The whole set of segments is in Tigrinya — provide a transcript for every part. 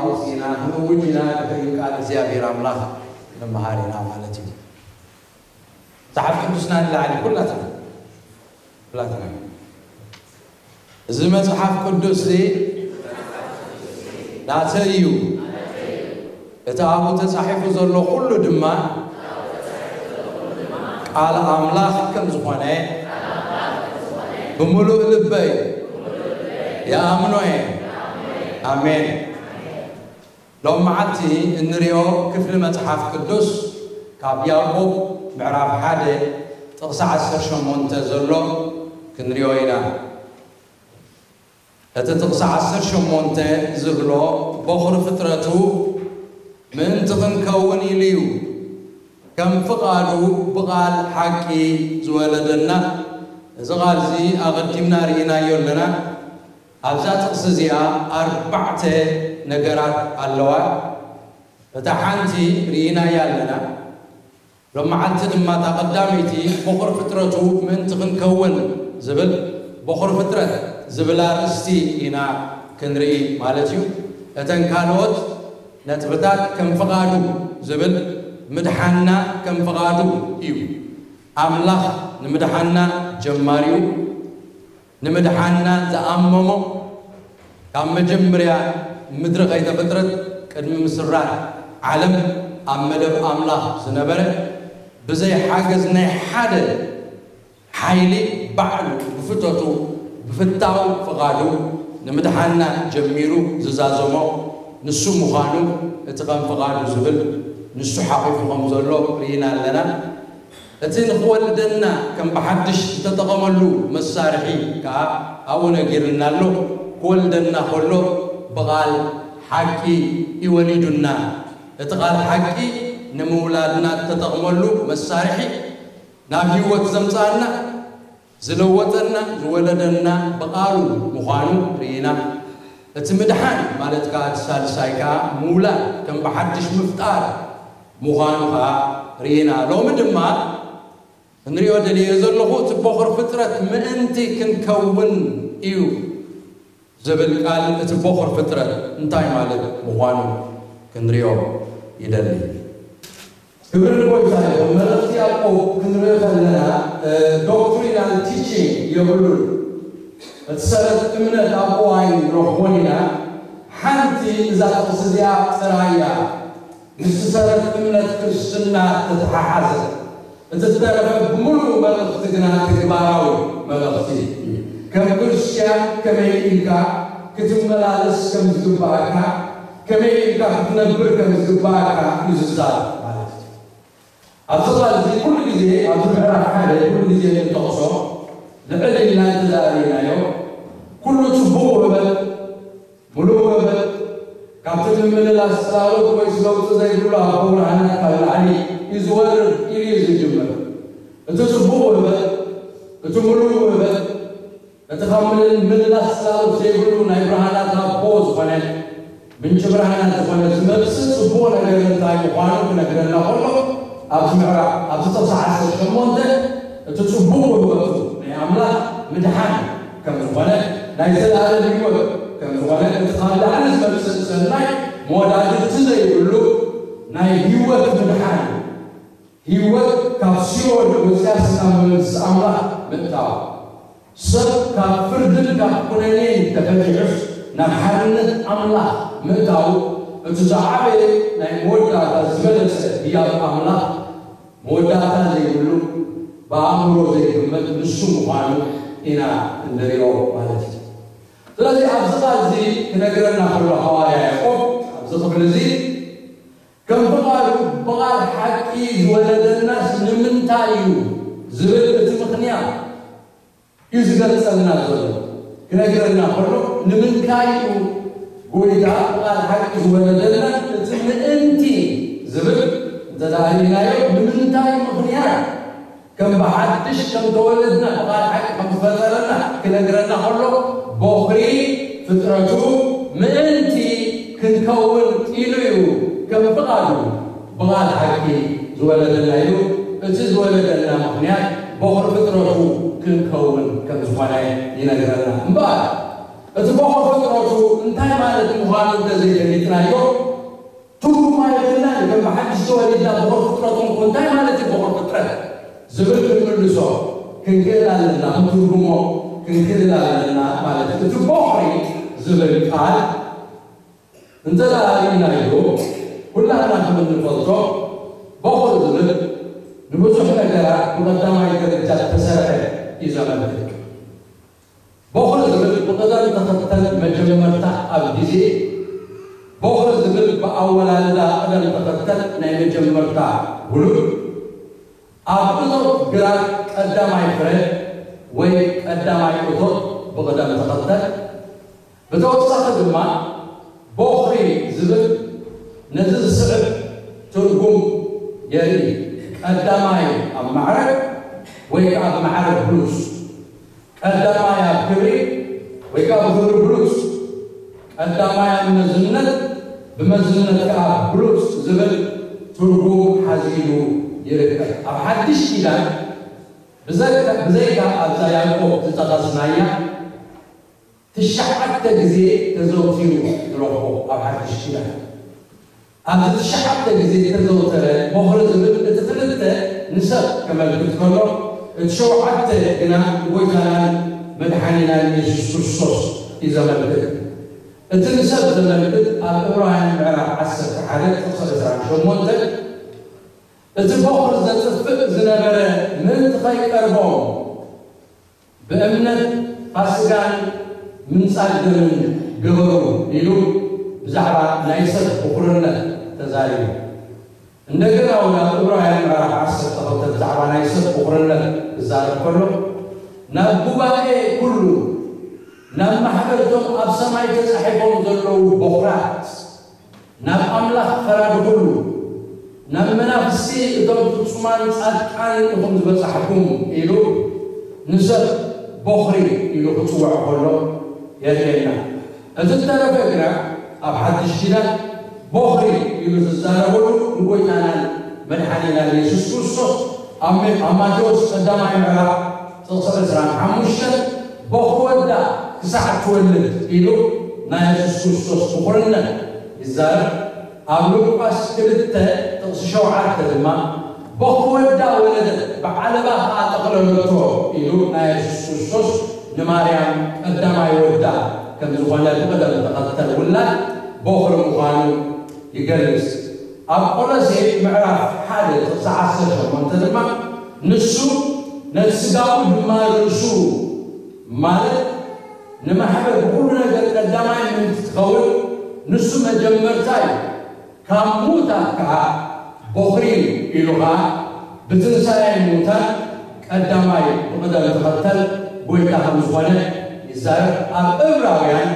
ኣውፂና ክንእውጅ ኢና። ድሕሪኡ ቃል እግዚኣብሔር ኣምላኽ ንመሃር ኢና ማለት እዩ። መጽሓፍ ቅዱስና ንላዕሊ ኩላትና ኩላትና እዚ መጽሓፍ ቅዱስ እዚ ናተይ እዩ፣ እቲ ኣብኡ ተጻሒፉ ዘሎ ኩሉ ድማ ቃል ኣምላኽ ከም ዝኾነ ብምሉእ ልበይ ይኣምኖ እየ። ኣሜን። ሎም መዓልቲ እንሪኦ ክፍሊ መጽሓፍ ቅዱስ ካብ ያዕቆብ ምዕራፍ ሓደ ጥቕሲ ዓሰርተ ሸሞንተ ዘሎ ክንሪኦ ኢና። እቲ ጥቕሲ ዓሰርተ ሸሞንተ ዝብሎ በኹሪ ፍጥረቱ ምእንቲ ክንከውን ኢሉ እዩ። ከም ፍቓዱ ብቓል ሓቂ ዝወለደና። እዚ ቓል እዚ ኣቐዲምና ርኢናዮ ኣለና። ኣብዛ ጥቕሲ እዚኣ ኣርባዕተ ነገራት ኣለዋ። እታ ሓንቲ ርኢናያ ኣለና። ሎመዓልቲ ድማ እታ ቀዳመይቲ በኹር ፍጥረቱ ምእንቲ ክንከውን ዝብል በኹር ፍጥረት ዝብል ኣርእስቲ ኢና ክንርኢ ማለት እዩ። እተን ካልኦት ነጥብታት ከም ፍቓዱ ዝብል ምድሓንና ከም ፍቓዱ እዩ። ኣምላኽ ንምድሓንና ጀማሪኡ ንምድሓንና ዝኣመሞ ካብ መጀመርያ ምድሪ ከይተፈጥረት ቅድሚ ምስራት ዓለም ኣብ መደብ ኣምላኽ ዝነበረ ብዘይ ሓገዝ ናይ ሓደ ሓይሊ ባዕሉ ብፍተቱ ብፍታው ፍቓዱ ንምድሓንና ጀሚሩ ዝዛዘሞ ንሱ ምዃኑ እቲ ከም ፍቓዱ ዝብል ንሱ ሓቂፉ ከም ዘሎ ርኢና ኣለና። እቲ ንኽወልደና ከም ብሓድሽ ዝተጠቐመሉ መሳርሒ ከኣ ኣብኡ ነጊርና ኣሎ። ክወልደና ከሎ ብቓል ሓቂ ይወሊዱና። እቲ ቓል ሓቂ ንምውላድና እተጠቕመሉ መሳርሒ ናብ ህይወት ዘምጽኣና ዝለወጠና ዝወለደና ብቓሉ ምዃኑ ርኢና። እቲ ምድሓን ማለት ከኣ እቲ ሳልሳይ ከኣ ምውላድ ከም ብሓድሽ ምፍጣር ምዃኑ ከኣ ርኢና። ሎሚ ድማ ክንሪኦ ደልየ ዘለኹ እቲ ቦኽር ፍጥረት ምእንቲ ክንከውን እዩ ዝብል ቃል እቲ ቦኽር ፍጥረት እንታይ ማለት ምዃኑ ክንሪኦ ይደሊ። ክብሪ ንጎይታ ይኹን። መልእኽቲ ያዕቆብ ክንርኢ ከለና ዶክትሪናል ቲቺንግ የብሉን። እቲ ሰረት እምነት ኣብኡ ኣይንረኽቦን ኢና። ሓንቲ እዛ ጥቕሲ እዚኣ ጥራይ እያ ምስቲ ሰረት እምነት ክርስትና እተተሓሓዘት። እቲ ዝተረፈ ብምሉኡ መልእኽቲ ግና ተግባራዊ መልእኽቲ እዩ። ከም ክርስትያን ከመይ ኢልካ ክትመላለስ ከም ዝግብኣካ፣ ከመይ ኢልካ ክትነብር ከም ዝግብኣካ እዩ ዝዛረብ ማለት እዩ። ኣብዚ ቃል እዚ ኩሉ ግዜ ኣብዚ ምዕራፍ ሓደ ኩሉ ግዜ እንጠቕሶ ልዕል ኢልና እንተዘኣሪናዮ ኩሉ ጽቡቕ ውህበት ምሉእ ውህበት ካብቲ ምምልላስ ጽላሎት ወይ ለውጢ ዘይብሉ ኣቦ ብርሃናት ካብ ላዕሊ እዩ ዝወርድ ኢሉ እዩ ዝጅምር። እቲ ጽቡቕ ውህበት፣ እቲ ምሉእ ውህበት፣ እቲ ካብ ምልል- ምልላስ ጽላሎት ዘይብሉ ናይ ብርሃናት ኣቦ ዝኾነ ምንጪ ብርሃናት ዝኾነ ዝመጽእ ጽቡቕ ነገር እንታይ ምዃኑ ክነግረና ከሎ ኣብዚ ምዕራፍ ኣብዚ ጥቕሲ ዓሰርተ ሸሞንተ እቲ ጽቡቕ ውህበቱ ናይ ኣምላኽ ምድሓን ከም ዝኾነ ናይ ዘለኣለም ህይወት ከም ዝኾነ እቲ ካብ ላዕሊ ዝመጽእ ሰናይ መወዳድርቲ ዘይብሉ ናይ ህይወት ምድሓን ህይወት ካብ ሲኦል ወፂኣስ ናብ መንግስቲ ኣምላኽ ምእታው ሰብ ካብ ፍርድን ካብ ኩነኔን ተፈቲሑስ ናብ ሓርነት ኣምላኽ ምእታው እቲ ዝዓበየ ናይ መወዳእታ ዝበለፀ ህያብ ኣምላኽ መወዳእታ ዘይብሉ ብኣእምሮ ዘይግመት ንሱ ምዃኑ ኢና እንሪኦ ማለት እዩ። ስለዚ ኣብዚ ቃል እዚ ክነግረና ከሎ ሃዋርያ ያዕቆብ ኣብዚ ክፍሊ እዚ ከም ፍቓዱ ብቓል ሓቂ ዝወለደናስ ንምንታይ እዩ ዝብል እቲ ምኽንያት እዩ ዝገልጸልና ዘሎ። ክነግረና ከሎ ንምንታይ እዩ ጎይታ ብቓል ሓቂ ዝወለደና እቲ ምእንቲ ዝብል እንተዳሪናዮ ንምንታይ ምኽንያት ከም ብሓድሽ ከም ተወለድና ብቓል ሓቂ ከም ዝፈጠረና ክነግረና ከሎ ቦኽሪ ፍጥረቱ ምእንቲ ክንከውን ኢሉ እዩ ከም ፍቓዱ ብቓል ሓቂ ዝወለደና ኢሉ እቲ ዝወለደና ምኽንያት ቦኽሪ ፍጥረቱ ክንከውን ከም ዝኾነ ይነግረና እምበኣር እቲ ቦኽሪ ፍጥረቱ እንታይ ማለት ምዃኑ እንተዘይፈሊጥናዮ፣ ትርጉም ኣይብልናን። ከም ብሓድሽ ተወሊድና ቦኽሪ ፍጥረቱ እንኮ እንታይ ማለት እዩ ቦኽሪ ፍጥረት ዝብል ክንምልሶ ክንክእል ኣለና፣ ክትርጉሞ ክንክእል ኣለና ማለት እዩ። እቲ ቦኽሪ ዝብል ቃል እንተ ደኣ ርኢናዮ፣ ኩላትና ከም እንፈልጦ፣ ቦኽሪ ዝብል ንብዙሕ ነገራት ብቐዳማይ ደረጃ ዝተሰርዐ እዩ ዘመልክት። ቦኽሪ ዝብል ብቕደም ተኸተል መጀመርታ ኣብ ግዜ፣ ቦኽሪ ዝብል ብኣወላልዳ ቅደም ተኸተል ናይ መጀመርታ ውሉድ፣ ኣብ እቶት ግራት ቀዳማይ ፍረ ወይ ቀዳማይ እቶት ብቕደም ተኸተል። ብተወሳኺ ድማ ቦኽሪ ዝብል ነዚ ዝስዕብ ትርጉም የርኢ። ቀዳማይ ኣብ ማዕረግ ወይ ከዓ ብማዕረግ ብሉጽ፣ ቀዳማይ ኣብ ክብሪ ወይ ከዓ ብኽብሪ ብሉጽ፣ ቀዳማይ ኣብ መዝነት ብመዝነት ከዓ ብሉጽ ዝብል ትርጉም ሓዚሉ ይርከብ። ኣብ ሓድሽ ኪዳን ብዘይካ ኣብዛ ያዕቆብ ዝጠቐስናያ ትሽዓተ ግዜ ተዘውቲሩ ንረኽቦ ኣብ ሓድሽ ኪዳን። ኣብዚ ትሽዓተ ግዜ ዝተዘውተረ ቦኽሪ ዝብል እቲ ክልተ ንሰብ ከመልክት ከሎ፣ እቲ ሸውዓተ ግና ንጎይታናን መድሓኒናን የሱስ ክርስቶስ እዩ ዘመልክት። እቲ ንሰብ ዘመልክት ኣብ ዕብራውያን ምዕራፍ ዓሰርተ ሓደ ጥቕሲ ዕስራን ሸሞንተን፣ እቲ ቦኽሪ ዘጥፍእ ዝነበረ ምእንቲ ኸይቀርቦም ብእምነት ፋሲጋን ምንጻል ደምን ግበሩ ኢሉ ብዛዕባ ናይ ሰብ ብኹርነት ተዛሪቡ። እንደገና እውን ኣብ ዕብራውያን ምዕራፍ ዓሰርተ ክልተ ብዛዕባ ናይ ሰብ ብኹርነት ክዛረብ ከሎ፣ ናብ ጉባኤ ኩሉ፣ ናብ ማሕበር እቶም ኣብ ሰማይ ተጻሒፎም ዘለዉ በኹራት፣ ናብ ኣምላኽ ፈራዲ ኩሉ፣ ናብ መናፍስቲ እቶም ፍጹማን ጻድቃንን ኢኹም ዝበጻሕኩም ኢሉ ንሰብ ቦኽሪ ኢሉ ክጽውዖ ከሎ የርእየና። እቲ ዝተረፈ ግና ኣብ ሓድሽ ኪዳን ቦኽሪ ኢሉ ዝዛረበሉ ንጎይታናን መድሓኒናን የሱስ ክርስቶስ ኣብ ሜ-፣ ኣብ ማቴዎስ ቀዳማይ ምዕራፍ ጥቕሲ ዕስራን ሓሙሽተን፣ "ቦኽሪ ወዳ ክሳዕ እትወልድ" ኢሉ ናይ የሱስ ክርስቶስ ብኹርነት ይዛረብ። ኣብ ሉቃስ ክልተ ጥቕሲ ሸውዓተ ድማ፣ "ቦኽሪ ወዳ ወለደት፣ ብዓለባ ኸዓ ጠቕለለቶ" ኢሉ ናይ የሱስ ክርስቶስ ንማርያም ቀዳማይ ወዳ ከም ዝኾነ ብቕደም ተኸተል ውላድ ቦኽሪ ምዃኑ ይገልጽ። ኣብ ቆሎሴ ምዕራፍ ሓደ ጥቕሲ ዓሰርተ ሸሞንተ ድማ፣ "ንሱ ነቲ ስጋኡ ድማ ርእሱ" ማለት ንማሕበር ብኹሉ ነገር ቀዳማይ ምእንቲ ክኸውን፣ ንሱ መጀመርታ እዩ፣ ካብ ምዉታት ከዓ ቦኽሪ እዩ ኢሉ ከዓ ብትንሳኤ ምዉታት ቀዳማይ ብቕደም ተኸተል ጎይታ ከም ዝኾነ ይዛረብ። ኣብ ዕብራውያን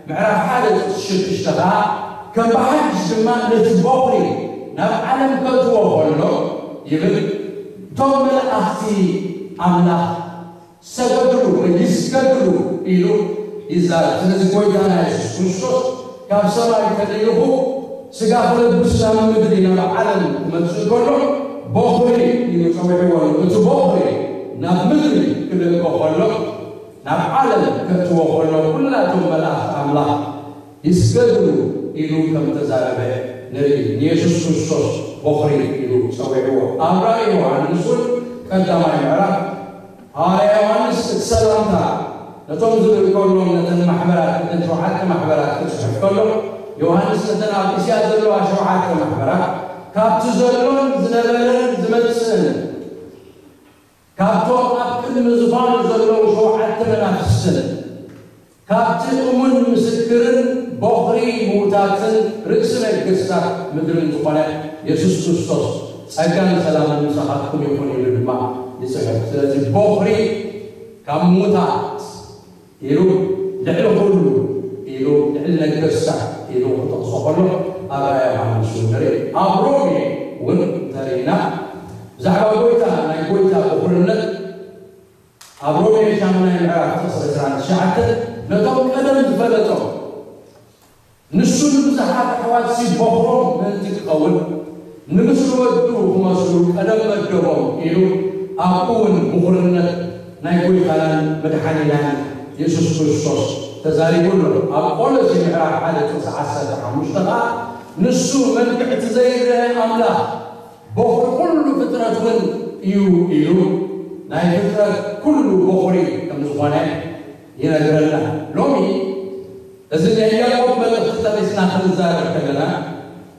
ምዕራፍ ሓደ ጥቕሲ ሽዱሽተ ከዓ ከም ብሓድሽ ድማ ነቲ ቦኽሪ ናብ ዓለም ከእትዎ ከሎ ይብል፣ እቶም መላእኽቲ ኣምላኽ ሰገዱሉ ወይ ይስገዱሉ ኢሉ ይዛረብ። ስለዚ ጎይታና የሱስ ክርስቶስ ካብ ሰማይ ተልኢኹ ስጋ ክለብስ ናብ ምድሪ ናብ ዓለም ክመጽእ ከሎ ቦኽሪ ኢሉ ጸዊዕዎ ኣሎ። እቲ ቦኽሪ ናብ ምድሪ ክልእኮ ከሎ፣ ናብ ዓለም ከእትዎ ከሎ፣ ኩላቶም መላእኽቲ ኣምላኽ ይስገዱሉ ኢሉ ከም ተዛረበ ንርኢ። ንየሱስ ክርስቶስ ቦኽሪ ኢሉ ጸዊዕዎ። ኣብ ራእይ ዮሃንስ እውን ቀዳማይ ምዕራፍ ሃዋርያ ዮሃንስ እቲ ሰላምታ ነቶም ዝብል ከሎ ነተን ማሕበራት፣ ነተን ሸውዓተ ማሕበራት ክጽሕፍ ከሎ፣ ዮሃንስ ነተን ኣብ እስያ ዘለዋ ሸውዓተ ማሕበራት፣ ካብቲ ዘሎን ዝነበረን ዝመጽእን፣ ካብቶም ኣብ ቅድሚ ዝፋኑ ዘለዉ ሸውዓተ መናፍስትን፣ ካብቲ እሙን ምስክርን ቦኽሪ ምዉታትን ርእሲ ነገስታት ምድርን ዝኾነ የሱስ ክርስቶስ ጸጋን ሰላምን ምሳኻትኩም ይኹን ኢሉ ድማ ይጽሕፍ። ስለዚ ቦኽሪ ካብ ምዉታት ኢሉ ልዕሊ ኩሉ ኢሉ ልዕሊ ነገስታት ኢሉ ክጠቕሶ ከሎ ኣብ ራእይ ዮሃንስ እውን ንርኢ። ኣብ ሮሜ እውን እንተርኢና ብዛዕባ ጎይታ ናይ ጎይታ ብኹርነት ኣብ ሮሜ ሻምናይ ምዕራፍ ጥቕሲ ዕስራን ትሽዓተን ነቶም ቀደም ዝፈለጦም ንሱ ንብዙሓት ኣሕዋትሲ ቦኽሮም ምእንቲ ክኸውን ንምስሊ ወዱ ክመስሉ ቀደም መደቦም ኢሉ ኣብኡ እውን ብኹርነት ናይ ጎይታናን መድሓኒናን የሱስ ክርስቶስ ተዛሪቡ ኣሎ። ኣብ ቆሎሴ ምዕራፍ ሓደ ጥቕሲ ዓሰርተ ሓሙሽተ ኸዓ፣ ንሱ መልክዕ እቲ ዘይረአ ኣምላኽ፣ በኹሪ ኩሉ ፍጥረት እውን እዩ ኢሉ፣ ናይ ፍጥረት ኩሉ በኹሪ ከም ዝኾነ ይነግረና። ሎሚ እዚ ናይ ያዕቆብ መልእኽቲ ጠቒስና ክንዛረብ ከለና፣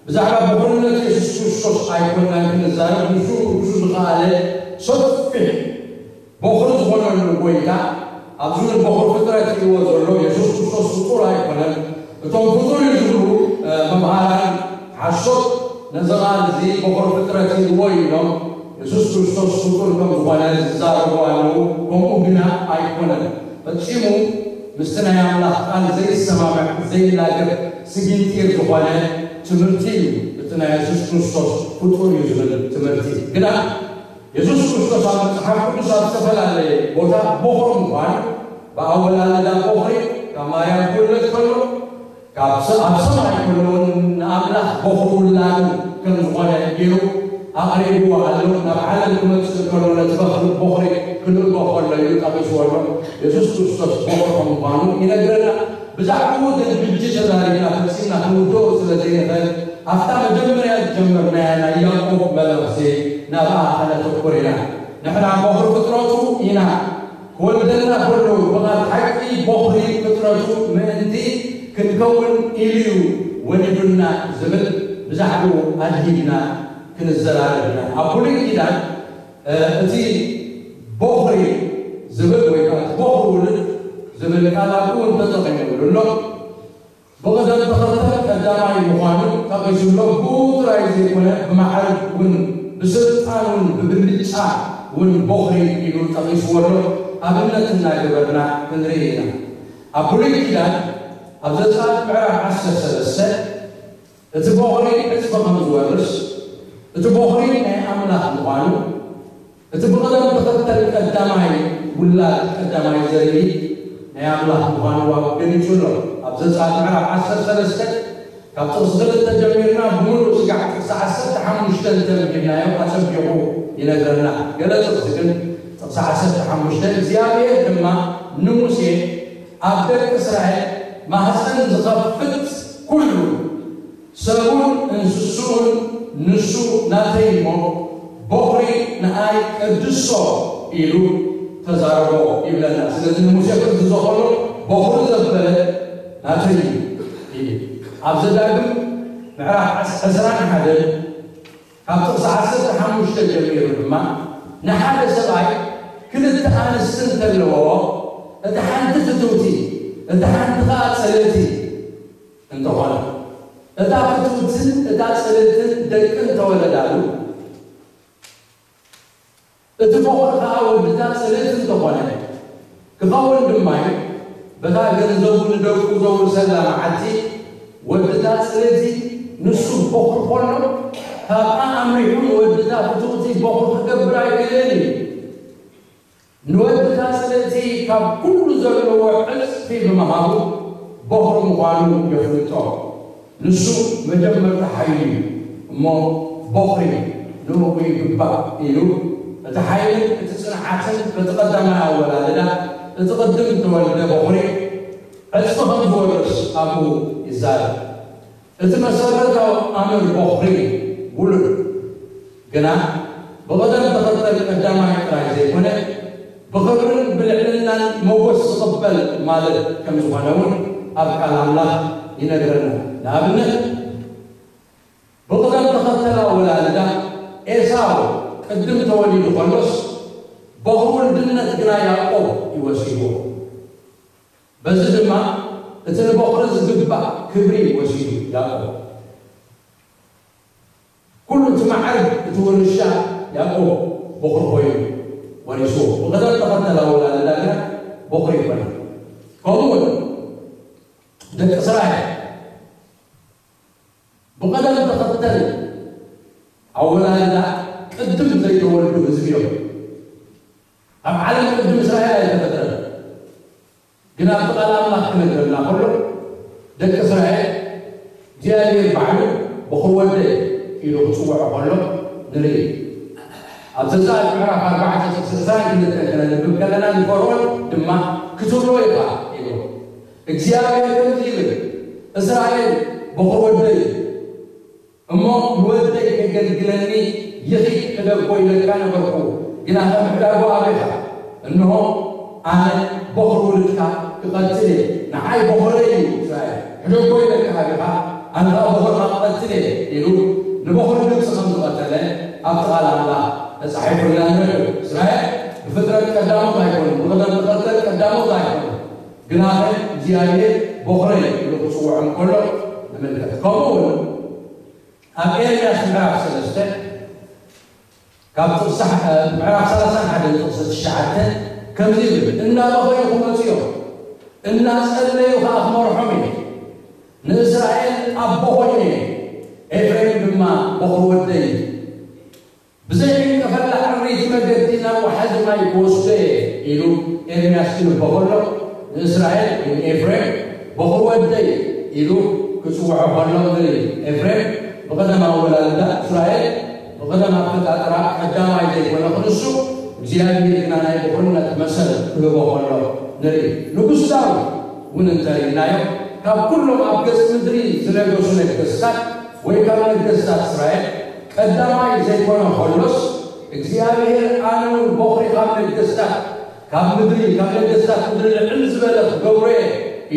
ብዛዕባ በኹርነት የሱስ ክርስቶስ ኣይኮንናን ክንዛረብ፣ ንሱ ርእሱ ዝኸኣለ ሰፊሕ በኹሪ ዝኾነሉ ጎይታ፣ ኣብዚ እውን በኹሪ ፍጥረት ኢልዎ ዘሎ የሱስ ክርስቶስ ፍጡር ኣይኮነን። እቶም ፍጡር እዩ ዝብሉ፣ እ፣ መምሃራን ሓሶት ነዚ ቃል እዚ በኹሪ ፍጥረት ኢልዎ ኢሎም የሱስ ክርስቶስ ፍጡር ከም ዝኾነ ዝዛረቡ ኣለዉ። ከምኡ ግና ኣይኮነን። ፈጺሙ ምስቲ ናይ ኣምላኽ ቃል ዘይሰማምዕ፣ ዘይላገብ፣ ስጊንጢር ዝኾነ ትምህርቲ እዩ። እቲ ናይ የሱስ ክርስቶስ ፍጡር እዩ ዝብል ትምህርቲ ግና የሱስ ክርስቶስ ኣብ መጽሓፍ ቅዱስ ኣብ ዝተፈላለየ ቦታ በኹሪ ምዃኑ፣ ብኣወላልዳ በኹሪ ካብ ማርያም ክውለድ ከሎ፣ ካብ ሰ-፣ ኣብ ሰማይ ከሎ እውን ንኣምላኽ በኹሪ ውላዱ ከም ዝኾነ ገይሩ ኣቕሪብዎ ኣሎ። ናብ ዓለም ክመጽእ ከሎ ነቲ በኹሪ፣ በኹሪ ክልእኮ ከሎ እዩ ጠቒስዎ ኣሎ። የሱስ ክርስቶስ በኹሪ ከም ምዃኑ ይነግረና። ብዛዕባኡ ግን ሕጂ ተዛሪብና ፈጺምና ክንውድኦ ስለ ዘይንኽእል፣ ኣብታ መጀመርያ ዝጀመርናያ ናይ ያዕቆብ መልእኽቲ ናብኣ ከነተኩር ኢና። ንሕና በኹሪ ፍጥረቱ ኢና። ክወልደና ከሎ ብቓል ሓቂ በኹሪ ፍጥረቱ ምእንቲ ክንከውን ኢሉ እዩ ወሊዱና ዝብል ብዛዕባኡ ኣድሂብና ክንዘራረብ ኢና። ኣብ ብሉይ ኪዳን፣ እ፣ እቲ በኹሪ ዝብል ወይ ከዓ እቲ በኹሪ ውሉድ ዝብል ቃል ኣብኡ እውን ተጠቒሙሉ ኣሎ። ብቕደም ተኸተል ቀዳማይ ምዃኑ ጠቒሱሎ፣ ብኡ ጥራይ ዘይኮነ ብማዕርግ እውን፣ ብስልጣን እውን፣ ብብልጫ እውን በኹሪ ኢሉ ጠቒስዎ ኣሎ። ኣብነት እናገበርና ክንርኢ ኢና። ኣብ ብሉይ ኪዳን ኣብ ዘጸኣት ምዕራፍ ዓሰርተ ሰለስተ እቲ በኹሪ ዕጽፊ ከም ዝወርስ፣ እቲ በኹሪ ናይ ኣምላኽ ምዃኑ፣ እቲ ብቕደም ተኸተል ቀዳማይ ውላድ፣ ቀዳማይ ዘርኢ ናይ ኣምላኽ ምዃኑ ዋብ ገሊጹ ኣሎ። ኣብ ዘጸኣት ምዕራፍ ዓሰርተ ሰለስተ ካብ ጥቕሲ ክልተ ጀሚርና ብምሉእ ስጋዕ ጥቕሲ ዓሰርተ ሓሙሽተ እንተንቢብናዮ ኣጸቢቑ ይነግረና። ገለ ጥቕሲ ግን፣ ጥቕሲ ዓሰርተ ሓሙሽተ፣ እግዚኣብሔር ድማ ንሙሴ ኣብ ደቂ እስራኤል ማህፀን ዝኸፍት ኩሉ ሰቡን እንስስኡን ንሱ ናተይ እሞ፣ በኹሪ ንኣይ ቅድሶ ኢሉ ተዛረቦ ይብለና። ስለዚ ንሙሴ ክእዝዞ ከሎ በኹሪ ዘበለ ናተይ እዩ። ኣብ ዘዳግም ምዕራፍ ዕስ-፣ ዕስራን ሓደን ካብ ጥቕሲ ዓሰርተ ሓሙሽተ ጀሚሩ ድማ፣ ንሓደ ሰብኣይ ክልተ ኣንስቲ እንተለዎ፣ እታ ሓንቲ ፍትውቲ፣ እታ ሓንቲ ኸዓ ጽልእቲ እንተኾነ፣ እታ ፍትውትን እታ ጽልእትን ደቂ እንተወለዳሉ፣ እቲ በኹሪ ኸዓ ወድታ ጽልእቲ እንተኾነ፣ ክኸውን ድማ እዩ። በታ ገንዘቡ ንደቁ ዘውርሰላ መዓልቲ፣ ወድታ ጽልእቲ ንሱ በኹሪ ኾሎ፣ ካብኣ ኣምሪሑ ንወድታ ፍትውቲ በኹሪ ክገብር ኣይክእልን እዩ። ንወድታ ጽልእቲ ካብ ኩሉ ዘለዎ ዕጽፊ ብምሃቡ በኹሪ ምዃኑ የፍልጦ። ንሱ መጀመርታ ሓይሊ እዩ እሞ፣ በኹሪ ንእኡ ይግባእ ኢሉ፣ እቲ ሓይልን እቲ ጽንዓትን በቲ ቀዳማይ ኣወላልዳ፣ እቲ ቅድም እተወልደ በኹሪ ዕጽፊ ከም ዝወርስ ኣብኡ ይዛረብ። እቲ መሰረታዊ ኣምር በኹሪ ውሉድ ግና ብቕደም ተኸተል ቀዳማይ ጥራይ ዘይኮነ፣ ብኽብርን ብልዕልናን ሞጎስ ዝቕበል ማለት ከም ዝኾነ እውን ኣብ ቃል ኣምላኽ ይነግረና። ንኣብነት፣ ብቕደም ተኸተል ኣወላልዳ ኤሳው ቅድም ተወሊዱ ከሎስ፣ በኹሪ ውልድነት ግና ያዕቆብ እዩ ወሲድዎ። በዚ ድማ እቲ ንበኹሪ ዝግባእ ክብሪ ወሲዱ ያዕቆብ። ኩሉ እቲ መዓርግ፣ እቲ ውርሻ ያዕቆብ በኹሪ ኮይኑ ወሪስዎ። ብቕደም ተኸተል ኣወላልዳ ግና በኹሪ ይኮነ። ከምኡ እውን ደቂ እስራኤል ብቐደም ተኸተል ኣወላልዳ ቅድም ዘይተወልዱ ህዝቢ እዮም። ኣብ ዓለም ቅድም እስራኤል ኣይተፈጥረን። ግን ኣብቲ ቃል ኣምላኽ ክነግረና ከሎ፣ ደቂ እስራኤል እግዚኣብሔር ባዕሉ በኹሪ ወደይ ኢሉ ክጽውዖ ከሎ ንርኢ። ኣብ ዘጸኣት ምዕራፍ ኣርባዕተ ጥቕሲ ዕስራን ክልተን ክነንብብ ከለና፣ ንፈርዖን ድማ ክትብሎ ኢኻ ኢሉ። እግዚኣብሔር ከምዚ ይብል፣ እስራኤል በኹር ወደይ እዩ፣ እሞ ንወደይ ከገልግለኒ ይኺድ፣ ሕደጎ ኢለካ ነበርኩ፣ ግና ከም ሕዳጎ ኣበኻ። እንሆ ኣነ በኹር ውሉድካ ክቐትል እየ፣ ንዓይ በኹረይ እዩ እስራኤል፣ ሕደጎ ኢለካ ኣበኻ፣ ኣነ ኸኣ በኹርኻ ክቐትል እየ ኢሉ ንበኹር ግብፂ ከም ዝቐተለ ኣብቲ ቃል ኣምላኽ ተጻሒፉልና ንረክብ። እስራኤል ብፍጥረት ቀዳሞት ኣይኮኑን፣ ብቕደም ተኸተል ቀዳሞት ኣይኮኑን። ግናኸ እግዚኣብሔር በኹረይ ኢሉ ክጽውዖም ከሎ ንምልከት። ከምኡ እውን ኣብ ኤርምያስ ምዕራፍ ሰለስተ ካብ ጥቕሲ ሕ-፣ ምዕራፍ ሰላሳን ሓደን ጥቕሲ ትሽዓተ ከምዚ ይብል፣ እናበኸዩ ክመጹ እዮም፣ እናጸለዩ ኸኣ ክመርሖም እየ። ንእስራኤል ኣቦ ኾይነ፣ ኤፍሬም ድማ በኹር ወደይ እዩ። ብዘይ ዕንቀፈላ ዕርይቲ መገዲ ናብ ወሓዚ ማይ ክወስዶ እየ ኢሉ ኤርምያስ ክንበ ከሎ፣ ንእስራኤል ወይ ንኤፍሬም በኹር ወደይ ኢሉ ክጽውዖ ከሎ ንርኢ። ኤፍሬም ብቐደም ኣወላልዳ፣ እስራኤል ብቐደም ኣፈጣጥራ ቀዳማይ ዘይኮነ ክንሱ፣ እግዚኣብሔር ግና ናይ በኹርነት መሰል ክህቦ ከሎ ንርኢ። ንጉስ ዳዊት እውን እንተርኢናዮ፣ ካብ ኩሎም ኣብ ገጽ ምድሪ ዝነገሱ ነገስታት ወይ ካብ ነገስታት እስራኤል ቀዳማይ ዘይኮነ ከሎስ፣ እግዚኣብሔር ኣነ እውን በኹሪ ካብ ነገስታት ካብ ምድሪ፣ ካብ ነገስታት ምድሪ ልዕል ዝበለ ክገብሮ እየ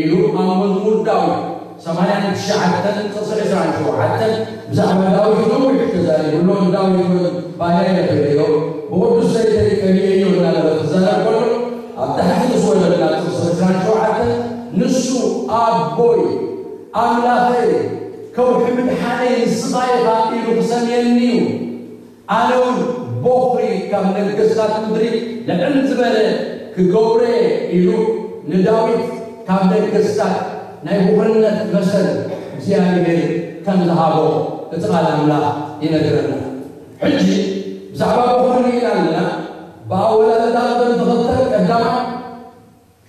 ኢሉ ኣብ መዝሙር ዳዊት ሰማንያን ትሽዓተን ጥቕሲ ዕስራን ሸውዓተን ብዛዕባ ዳዊት ነዊሕ ተዛሪቡ ኣሎ። ንዳዊት እውን ባርያይ ተበይሮ፣ ብቕዱስ ዘይተይ ቀቢኤዮ እናበለ ክዛረብ ከሎ፣ ኣብ ታሕቲ ምስ ወረድና ጥቕሲ ዕስራን ሸውዓተን ንሱ ኣቦይ፣ ኣምላኸይ፣ ከውሒ ምድሓነይ ንስኻ ኢኻ ኢሉ ክሰምየኒ እዩ። ኣነ እውን በኹሪ ካብ ነገስታት ምድሪ ልዕል ዝበለ ክገብሮ እየ ኢሉ ንዳዊት ካብ ነገስታት ናይ በኹርነት መሰል እግዚኣብሔር ከም ዝሃቦ እቲ ቃል ኣምላኽ ይነግረና። ሕጂ ብዛዕባ በኹሪ ርኢና ኣለና። ብኣወላልዳ ቅደም ተኸተል ቀዳማይ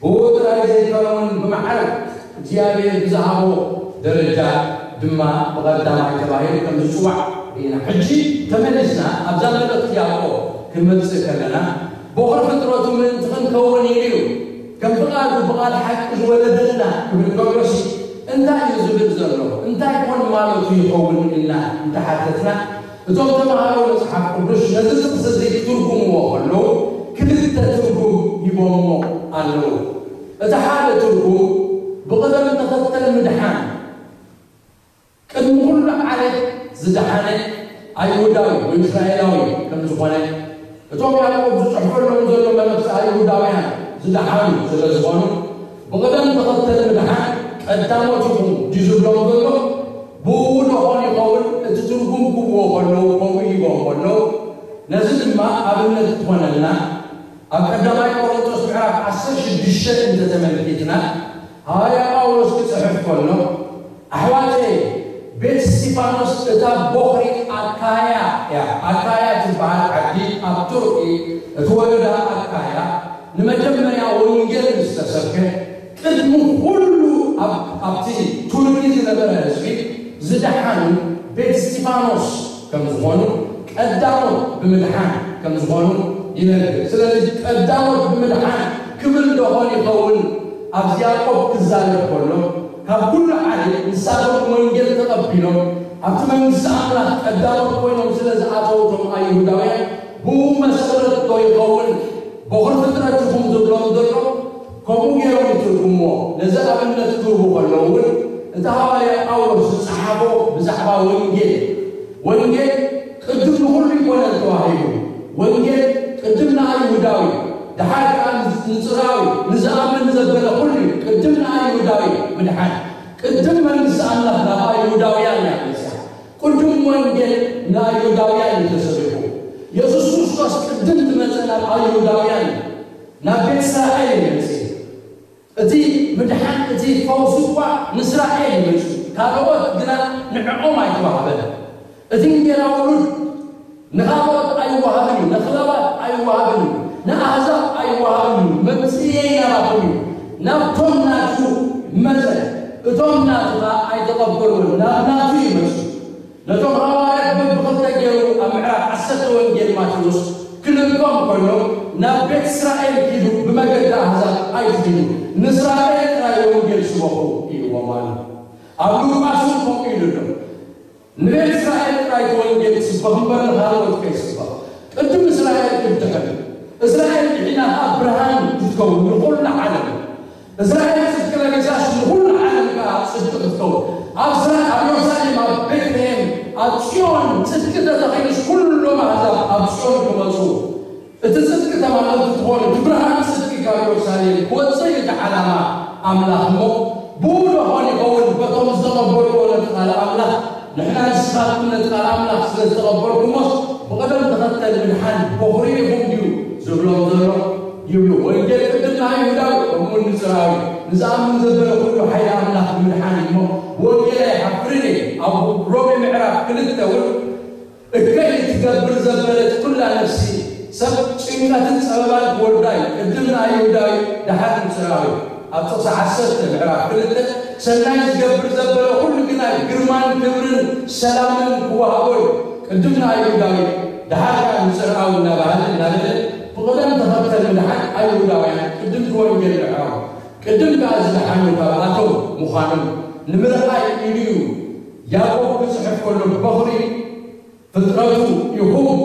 ብኡ ጥራይ ዘይከውን ብማዕረ እግዚኣብሔር ብዝሃቦ ደረጃ ድማ ብቐዳማይ ተባሂሉ ከም ዝጽዋዕ ርኢና። ሕጂ ተመሊስና ኣብዛ መልእኽቲ ያዕቆብ ክንመጽእ ከለና፣ በኹሪ ፍጥረቱ ምእንቲ ክንከውን ኢሉ እዩ። ከም ፍቓዱ ብቓል ሓቂ ዝወለደና ክብል ከሎሲ እንታይ እዩ ዝብል ዘሎ? እንታይ ኮን ማለቱ ይኸውን ኢልና እንተሓተትና፣ እቶም ተምሃሮ መጽሓፍ ቅዱስ ነዚ ጥቕሲ እዚ ክትርጉምዎ ከለዉ፣ ክልተ ትርጉም ሂቦምዎ ኣለዉ። እቲ ሓደ ትርጉም ብቕደም ተኸተል ምድሓን፣ ቅድሚ ኩሉ ዓሌት ዝደሓነ ኣይሁዳዊ ወይ እስራኤላዊ ከም ዝኾነ፣ እቶም ያዕቆብ ዝጽሕፈሎም ዘሎ መልእኽቲ ኣይሁዳውያን ዝደሓኑ ስለ ዝኾኑ፣ ብቕደም ተኸተል ምድሓን ቀዳሞት ኢኹም ድዩ ዝብሎም ዘሎ? ብኡ ዶ ኾን ይኸውን? እቲ ትርጉም ክብዎ ከለዉ፣ ከምኡ ይብዎም ከለዉ፣ ነዚ ድማ ኣብነት ክኾነልና፣ ኣብ ቀዳማይ ቆሮንቶስ ምዕራፍ ዓሰርተ ሽዱሽተ እንተተመልኪትና፣ ሃዋርያ ጳውሎስ ክጽሕፍ ከሎ፣ ኣሕዋተይ፣ ቤት እስጢፋኖስ እታ ቦኽሪ ኣካያ እያ። ኣካያ ትበሃል ዓዲ ኣብ ቱርኪ፣ እቲ ወረዳ ኣካያ፣ ንመጀመርያ ወንጌል ምስ ተሰብከ፣ ቅድሚ ኩሉ ኣብ-፣ ኣብቲ ቱርኪ ዝነበረ ህዝቢ ዝደሓኑ ቤት እስጢፋኖስ ከም ዝኾኑ፣ ቀዳሞት ብምድሓን ከም ዝኾኑ ይነግር። ስለዚ ቀዳሞት ብምድሓን ክብል ዶ ኾን ይኸውን ኣብዚ ያዕቆብ ክዛረብ ከሎ፣ ካብ ኩሉ ዓሌት ንሳቶም ወንጌል ተቐቢሎም ኣብቲ መንግስቲ ኣምላኽ ቀዳሞት ኮይኖም ስለ ዝኣተዉ እቶም ኣይሁዳውያን ብኡ መሰረት ዶ ይኸውን በኹሪ ፍጥረት ኢኹም ዝብሎም ዘሎ? ከምኡ ገይሮም ይትርጉምዎ። ነዚ ኣብነት ክህቡ ከለዉ እውን፣ እቲ ሃዋርያ ጳውሎስ ዝጸሓፎ ብዛዕባ ወንጌል፣ ወንጌል ቅድም ንኹሉ ይኮነን ተዋሂቡ። ወንጌል ቅድም ንኣይሁዳዊ፣ ደሓር ከኣ ንጽራዊ፣ ንዝኣምን ዘበለ ኩሉ እዩ። ቅድም ንኣይሁዳዊ ምድሓን፣ ቅድም መንግስቲ ኣምላኽ ናብ ኣይሁዳውያን እያ መጽያ። ቅድም ወንጌል ንኣይሁዳውያን እዩ ተሰቢኹ። የሱስ ክርስቶስ ቅድም ዝመጸ ናብ ኣይሁዳውያን እዩ፣ ናብ ቤት እስራኤል እዩ መጽእ። እቲ ምድሓን፣ እቲ ፈውሲ እኳ ንእስራኤል እዩ መጽኡ፣ ካልኦት ግና ንዕኦም ኣይተዋህበን። እቲ እንጌራ ውሉድ ንኻልኦት ኣይወሃብን እዩ፣ ነኽላባት ኣይወሃብን እዩ፣ ንኣህዛብ ኣይወሃብን እዩ። መምጽእየይ ናባኹም እዩ። ናብቶም ናቱ መጸ፣ እቶም ናቱ ኸኣ ኣይተቐበልዎን። ናብ ናቱ እዩ መጺኡ። ነቶም ሃዋርያት በብኽልተ ገይሩ ኣብ ምዕራፍ ዓሰርተ ወንጌል ማቴዎስ ክልእኮም ከሎ፣ ናብ ቤት እስራኤል ኪዱ፣ ብመገዲ ኣህዛብ ኣይትኺዱ፣ ንእስራኤል ጥራይ ወንጌል ስበኹ ኢልዎም ኣሎ። ኣብ ሉቃስ እውን ከምኡ ኢሉ ኣሎ። ንቤት እስራኤል ጥራይ እቲ ወንጌል ትስበኽ እምበር ንኻልኦት ከይስበኽ። ቅድም እስራኤል ክትድሕን፣ እስራኤል ድሒና ኸዓ ብርሃን ክትከውን ንኹሉ ዓለም። እስራኤል ጽድቂ ለቢሳስ ንኹሉ ዓለም ከኣ ጽድቂ ክትከውን። ኣብ እስራኤል፣ ኣብ ኢየሩሳሌም፣ ኣብ ቤትልሔም፣ ኣብ ጽዮን ጽድቂ ተተኺሉስ ኩሎም ኣህዛብ ኣብ ጽዮን ክመጹ። እቲ ጽድቂ ተማቐልቲ ትኾኑ፣ እቲ ብርሃን ጽድቂ ካብ ኢየሩሳሌም ክወጽእ እዩ እቲ ዓላማ ኣምላኽ። እሞ ብኡ ዶ ኾን ይኸውን በቶም ዝተቐበልዎ ነቲ ቃል ኣምላኽ? ንሕና ንስኻትኩም ነቲ ቃል ኣምላኽ ስለ ዝተቐበልኩሞስ ብቕደም ተኸተል ምድሓን በኹሪ ኢኹም ድዩ ዝብሎም ዘሎ? ይብሉ። ወንጌል ቅድም ንኣይሁዳዊ፣ ከምኡውን ንጽርኣዊ፣ ንዝኣምን ዘበለ ኩሉ ሓይሊ ኣምላኽ ንምድሓን እዩ። እሞ ብወንጌል ኣይሓፍርን እየ። ኣብ ሮሜ ምዕራፍ ክልተ እውን እከይ ትገብር ዘበለት ኩላ ነፍሲ፣ ሰብ ጭንቀትን ጸበባን ክወርዳ እዩ፣ ቅድም ንኣይሁዳዊ፣ ደሓር ንጽርኣዊ። ኣብ ጥቕሲ ዓሰርተ ምዕራፍ ክልተ፣ ሰናይ ዝገብር ዘበለ ኩሉ ግና ግርማን ክብርን ሰላምን ክወሃቦ እዩ፣ ቅድም ንኣይሁዳዊ፣ ደሓር ከኣ ንጽርኣዊ እናበሃለ እናበለ ብቕደም ተኸተል ምድሓን ኣይሁዳውያን ቅድም ክወንጌል ምዕራፍ። ቅድም ከኣ ዝደሓኑ ካብኣቶም ምዃኖም ንምርኣይ ኢሉ እዩ። ያዕቆብ ክጽሕፍ ከሎ በኹሪ ፍጥረቱ ኢኹም፣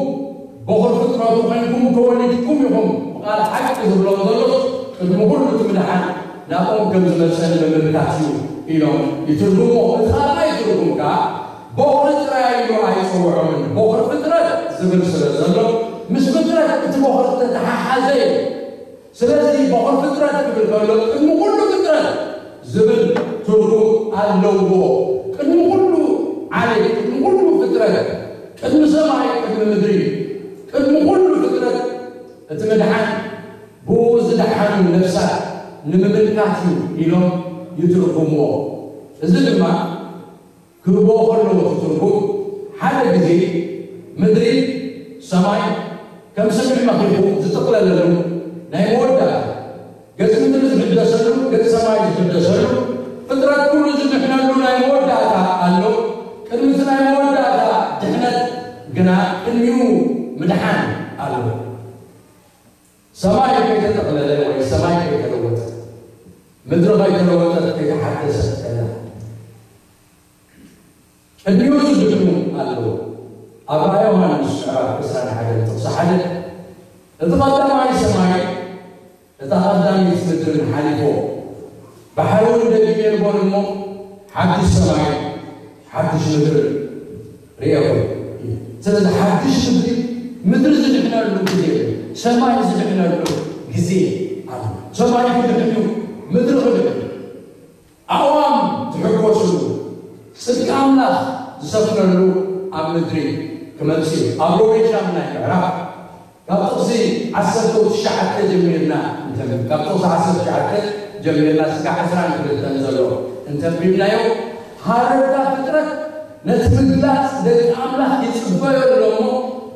በኹር ፍጥረቱ ኾይንኩም ተወሊድኩም ኢኹም። ብቓል ሓቂ ዝብሎም ዘሎስ ቅድሚ ኩሉ እቲ ምድሓን ናብኦም ከም ዝመጸ ንምምልካት እዩ ኢሎም ይትርጉምዎ። እቲ ካልኣይ ትርጉም ከኣ በኹሪ ጥራይ ኢሉ ኣይጸውዖምን። በኹሪ ፍጥረት ዝብል ስለ ዘሎ ምስ ፍጥረት እቲ በኹሪ ዝተተሓሓዘ እዩ። ስለዚ በኹር ፍጥረት ክብል ከሎ ቅድሚ ኩሉ ፍጥረት ዝብል ትርጉም ኣለዎ። ቅድሚ ኩሉ ዓሌት፣ ቅድሚ ኩሉ ፍጥረት፣ ቅድሚ ሰማይ፣ ቅድሚ ምድሪ፣ ቅድሚ ኩሉ ፍጥረት እቲ ምድሓን ብኡ ዝደሓኑ ነፍሳት ንምምልካት እዩ ኢሎም ይትርጉምዎ። እዚ ድማ ክህብዎ ከለዉ እቲ ትርጉም ሓደ ግዜ ምድሪ ሰማይ ከም ስሚዕ መኺኹ ዝጥቕለለሉ ናይ መወዳእታ ገጽ ምድሪ ዝሕደሰሉ ገጽ ሰማይ ዝሕደሰሉ ፍጥረት ኩሉ ዝድሕነሉ ናይ መወዳእታ ኣሎ። ቅድሚ እቲ ናይ መወዳእታ ድሕነት ግና ቅድሚኡ ምድሓን ኣሎ። ሰማይ ከይተጠቕለለ ወይ ሰማይ ከይተለወጠ ምድሪ ከይተለወጠት ከይተሓደሰት ከላ ቅድሚኡ ዝድሕኑ ኣለዉ። ኣብ ራእይ ዮሃንስ ምዕራፍ ዕስራን ሓደን ጥቕሲ ሓደ እቲ ቀዳማይ ሰማይ እታ ቀዳመይቲ ምድርን ሓሊፎ ባሕሪ እውን ደጊም የንቦል እሞ ሓድሽ ሰማይ ሓድሽ ምድሪ ርእየኹ። ስለዚ ሓድሽ ምድሪ ምድሪ ዝድሕነሉ ግዜ ሰማይ ዝድሕነሉ ግዜ ኣሎ። ሰማይ ክድሕን እዩ። ምድሪ ክድሕን ኣእዋም ዝሕጎስሉ ጽድቂ ኣምላኽ ዝሰፍነሉ ኣብ ምድሪ ክመጽእ እዩ። ኣብ ሮሜ ሻምናይ ምዕራፍ ካብ ጥቕሲ ዓሰርተ ትሽዓተ ጀሚርና እንተንብብ ካብ ጥቕሲ ዓሰርተ ትሽዓተ ጀሚርና ስጋዕ ዕስራን ክልተን ዘሎ እንተንቢብናዮ ሃረርታ ፍጥረት ነቲ ምግላጽ ደቂ ኣምላኽ ይጽበዮ ኣሎ እሞ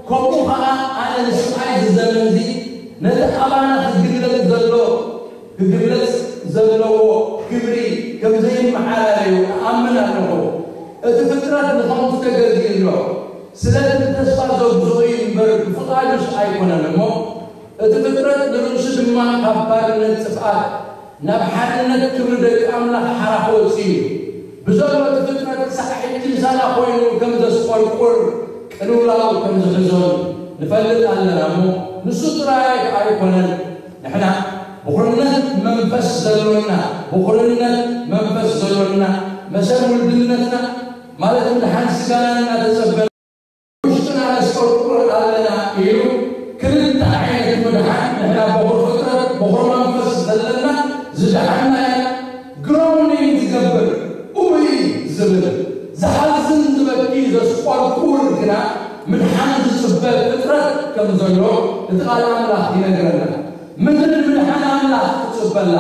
ከምኡ ኸዓ ኣነ ንስቓይ ዝዘመንዚ ነቲ ኣባና ክግለጽ ዘሎ ክግለጽ ዘለዎ ክብሪ ከም ዘይመዓላለዩ እኣምን ኣለኹ። እቲ ፍጥረት ንኸምቱ ተገዝኡ ኣሎ። ስለዚ ብተስፋ ዘግዝኦ እዩ እምበር ብፍቓዱስ ኣይኮነን እሞ እቲ ፍጥረት ንርእሱ ድማ ካብ ባርነት ጥፍኣት ናብ ሓርነት ክብሪ ደቂ ኣምላኽ ሓራ ክወጽእ እዩ። ብዘሎ እቲ ፍጥረት ክሳዕ ሕጂ ምሳና ኮይኑ ከም ዘስቆርቁር ቅልውላው ከም ዝሕዞን ንፈልጥ ኣለና እሞ ንሱ ጥራይ ኣይኮነን ንሕና ብኹርነት መንፈስ ዘሎና ብኹርነት መንፈስ ዘሎና መሰል ውልድነትና ማለት ምድሓን ስጋና እናተጸበና ውሽጥና ነስቆርቁር ኣለና ኢሉ ክልተ ዓይነት ምድሓን ንሕና በኹር ፍጥረት በኹር መንፈስ ዘለና ዝደሓንና ኢና። ግሮኒንግ ዝገብር ኡይ ዝብል ዝሓዝን ዝበኪ ዘስቆርቁር ግና ምድሓን ዝጽበ ፍጥረት ከም ዘሎ እቲ ቃል ኣምላኽ ይነግረና። ምድሪ ንምድሓን ኣምላኽ ትጽበላ፣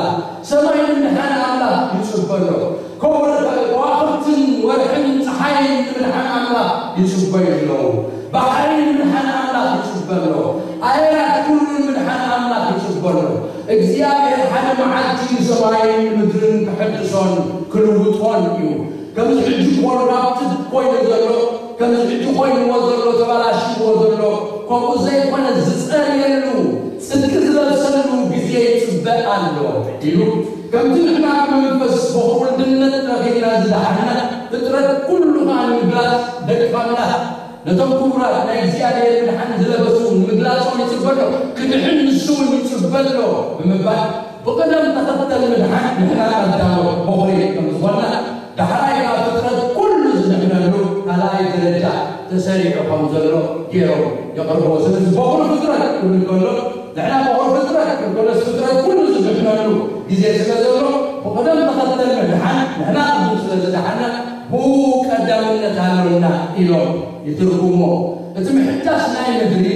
ሰማይ ንምድሓን ኣምላኽ ይጽበሎ፣ ከዋኽብትን ወርሕን ጸሓይን ንምድሓን ኣምላኽ ይጽበዩ ኣለዉ። ባሕሪ ንምድሓን ኣምላኽ ይጽበሎ፣ ኣየራት ኩሉ ንምድሓን ኣምላኽ ይጽበሎ። እግዚኣብሔር ሓደ መዓልቲ ሰማይን ምድርን ክሕድሶን ክልውጦን እዩ። ከምዚ ሕጂ ኮራፕትድ ኮይኑ ዘሎ ከምዚ ሕጂ ኮይንዎ ዘሎ ተባላሽዎ ዘሎ ከምኡ ዘይኮነ ዝጸርየሉ፣ ጽድቂ ዝለብሰሉ ግዜ ይጽበ ኣሎ ኢሉ። ከምቲ ንሕና ብመንፈስ በኹር ውልድነት ረኺብና ዝደሓና ፍጥረት ኩሉ ከኣ ንምግላጽ ደቂ ኣምላኽ ነቶም ክቡራት ናይ እግዚኣብሔር ምድሓን ዝለበሱ ንምግላጾም ይጽበ ኣሎ፣ ክድሕን ንሱ እውን ይጽበ ኣሎ ብምባል ብቕደም ተኸተል ምድሓን ንሕና ቀዳሞት በኹሪ ከም ዝኾንና፣ ዳሕራይ ከኣ ፍጥረት ኩሉ ዝድሕነሉ ካልኣይ ደረጃ ተሰሪዑ ከም ዘሎ ገይሮም የቕርብዎ። ስለዚ በኹሪ ፍጥረት ክብል ከሎ ንሕና በኹሪ ፍጥረት ክብል ከሎስ ፍጥረት ኩሉ ዝድሕነሉ ግዜ ስለ ዘሎ ብቕደም ተኸተል ምድሓን ንሕና ቅድም ስለ ዝደሓና ብኡ ቀዳምነት ኣሎና ኢሎም ይትርጉሞ። እቲ ምሕዳስ ናይ ምድሪ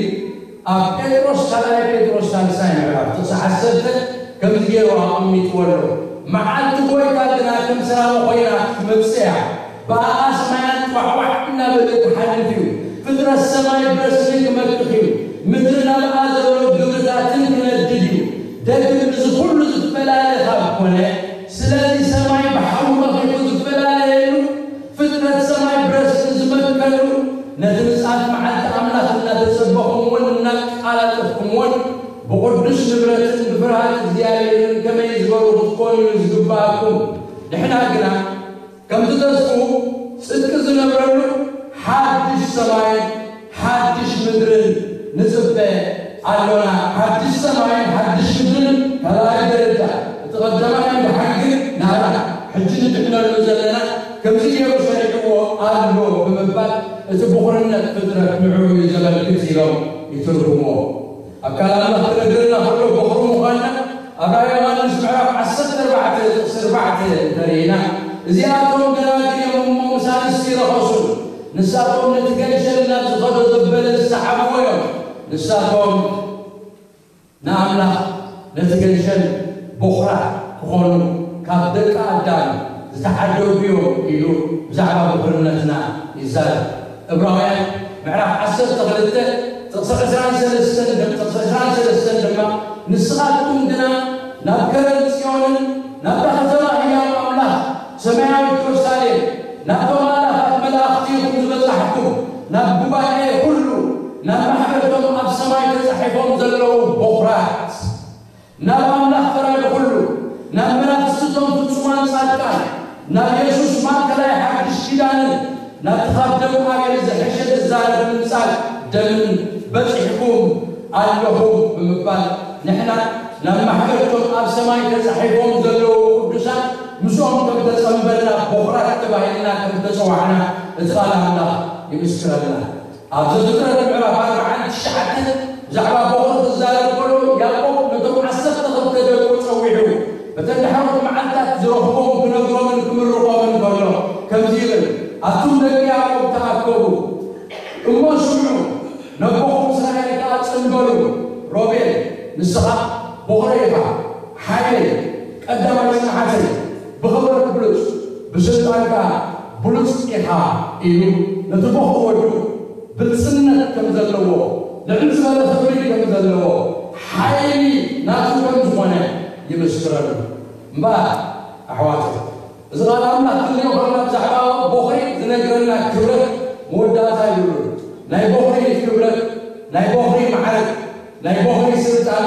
ኣብ ጴጥሮስ ካልኣይ ጴጥሮስ ሳልሳይ ምዕራፍ ጥቕሲ ዓሰርተ ከምዚ ገይሩ ኣቐሚጥዎ ኣሎ። መዓልቲ ጐይታ ግና ከም ሰራዊ ኾይና ክትመጽእ እያ። ብኣኣ ሰማያት ጧሕዋሕ እናበለ ክሓልፍ እዩ። ፍጥረት ሰማይ ብረስኒ ክመክኽ እዩ። ምድሪ ናብኣ ዘሎ ግብርታትን ክነድድ እዩ። ደግም እዚ ኹሉ ዝፈላለ ካብ ኮነ፣ ስለዚ ሰማይ ብሓዊ መኺኹ ዝፈላለየሉ ፍጥረት ሰማይ ብረስኒ ዝመከሉ፣ ነቲ ምጽኣት መዓልቲ ኣምላኽ እናተጸበኹምዎን እናቃላጠፍኩምዎን፣ ብቕዱስ ንብረትን ብፍርሃት እግዚኣብሔርን ከመይ ዝበሉ ክትኮኑ እዩ ዝግብኣኩም። ንሕና ግና፣ ከምቲ ተስፍኡ ጽድቂ ዝነብረሉ ሓድሽ ሰማይን ሓድሽ ምድርን ንጽበ ኣሎና። ሓድሽ ሰማይን ሓድሽ ምድርን ካልኣይ ደረጃ፣ እቲ ቀዳማይ ምድሓን ግን ናህና ሕጂ ንድሕነሉ ዘለና ከምዚ ገይሩ ሰሪሕዎ ኣሎ ብምባል፣ እቲ ብኹርነት ፍጥረት ንዕኡ እዩ ዘመልክት ኢሎም ይትርጉምዎ። ኣብ ካልእ ኣምላኽ ክነግረና ከሎ በኹሪ ምዃንና ኣብ ራእይ ዮሃንስ ምዕራፍ ዓሰርተ ኣርባዕተ ጥቕሲ ኣርባዕተ እንተርኢና፣ እዚኣቶም ደናግል እዮም እሞ ምስ ኣንስቲ ይረኸሱን፣ ንሳቶም ነቲ ገንሸል ናብ ዝኸዶ ዘበለ ዝሰዓብዎ እዮም። ንሳቶም ንኣምላኽ ነቲ ገንሸል በኹራት ክኾኑ ካብ ደቂ ኣዳም ዝተዓደጉ እዮም ኢሉ ብዛዕባ በኹርነትና ይዛረብ። ዕብራውያን ምዕራፍ ዓሰርተ ክልተ ጥቕሲ ዕስራን ሰለስተን ድ-፣ ጥቕሲ ዕስራን ሰለስተን ድማ፣ ንስኻትኩም ግና ናብ ከረን ጽዮንን ናብታ ከተማ ህያው ኣምላኽ ሰማያዊት የሩሳሌም፣ ናብቶም ኣእላፋት መላእኽቲ ኢኹም ዝበጻሕኩም፣ ናብ ጉባኤ ኩሉ፣ ናብ ማሕበርቶም ኣብ ሰማይ ተጻሒፎም ዘለዉ በኹራት፣ ናብ ኣምላኽ ፈራዲ ኩሉ፣ ናብ መናፍስቲ እቶም ፍጹማን ጻድቃን፣ ናብ የሱስ ማእከላይ ሓድሽ ኪዳንን ናብቲ ካብ ደም ኣቤል ዝሐሸ ዝዛረብ ምንጻግ ደምን በጺሕኩም ኣለኹም ብምባል፣ ንሕና ናብ ማሕበርቶም ኣብ ሰማይ ተጻሒፎም ዘለዉ ቅዱሳን ምስኦም ከም ተጸንበልና፣ በኹራት ተባሂልና ከም ተጸዋዕና እቲ ቃል ኣምላኽ ይምስክረልና። ኣብ ዘፍጥረት ምዕራፍ ኣርብዓን ትሽዓተን ብዛዕባ በኹሪ ክዛረብ ከሎ፣ ያዕቆብ ነቶም ዓሰርተ ክልተ ደቁ ጸዊዑ፣ በተን ዳሕሮት መዓልታት ዝረኽቦም ክነግሮምን ክምርቖምን ከሎ፣ ከምዚ ይብል፣ ኣቱም ደቂ ያዕቆብ ተኣከቡ፣ እሞ ስምዑ፣ ነቦኹም እስራኤል ከኣ ጽንበሉ። ሮቤል፣ ንስኻ በኹረይ ኢኻ፣ ሓይለይ፣ ቀዳማይ ጽንዓተይ፣ ብኽብረት ብሉጽ፣ ብስልጣን ከኣ ብሉጽ ኢኻ ኢሉ ነቲ በኹሪ ወዱ ብልጽነት ከም ዘለዎ፣ ልዕል ዝበለ ክብሪ ከም ዘለዎ፣ ሓይሊ ናቱ ከም ዝኾነ ይምስክረሉ። እምበኣር ኣሕዋት፣ እዚ ቃል ኣምላኽ ክንሪኦ ከለና ብዛዕባ በኹሪ ዝነግረና ክብረት መወዳእታ የብሉን። ናይ በኹሪ ክብረት፣ ናይ በኹሪ ማዕረግ፣ ናይ በኹሪ ስልጣን፣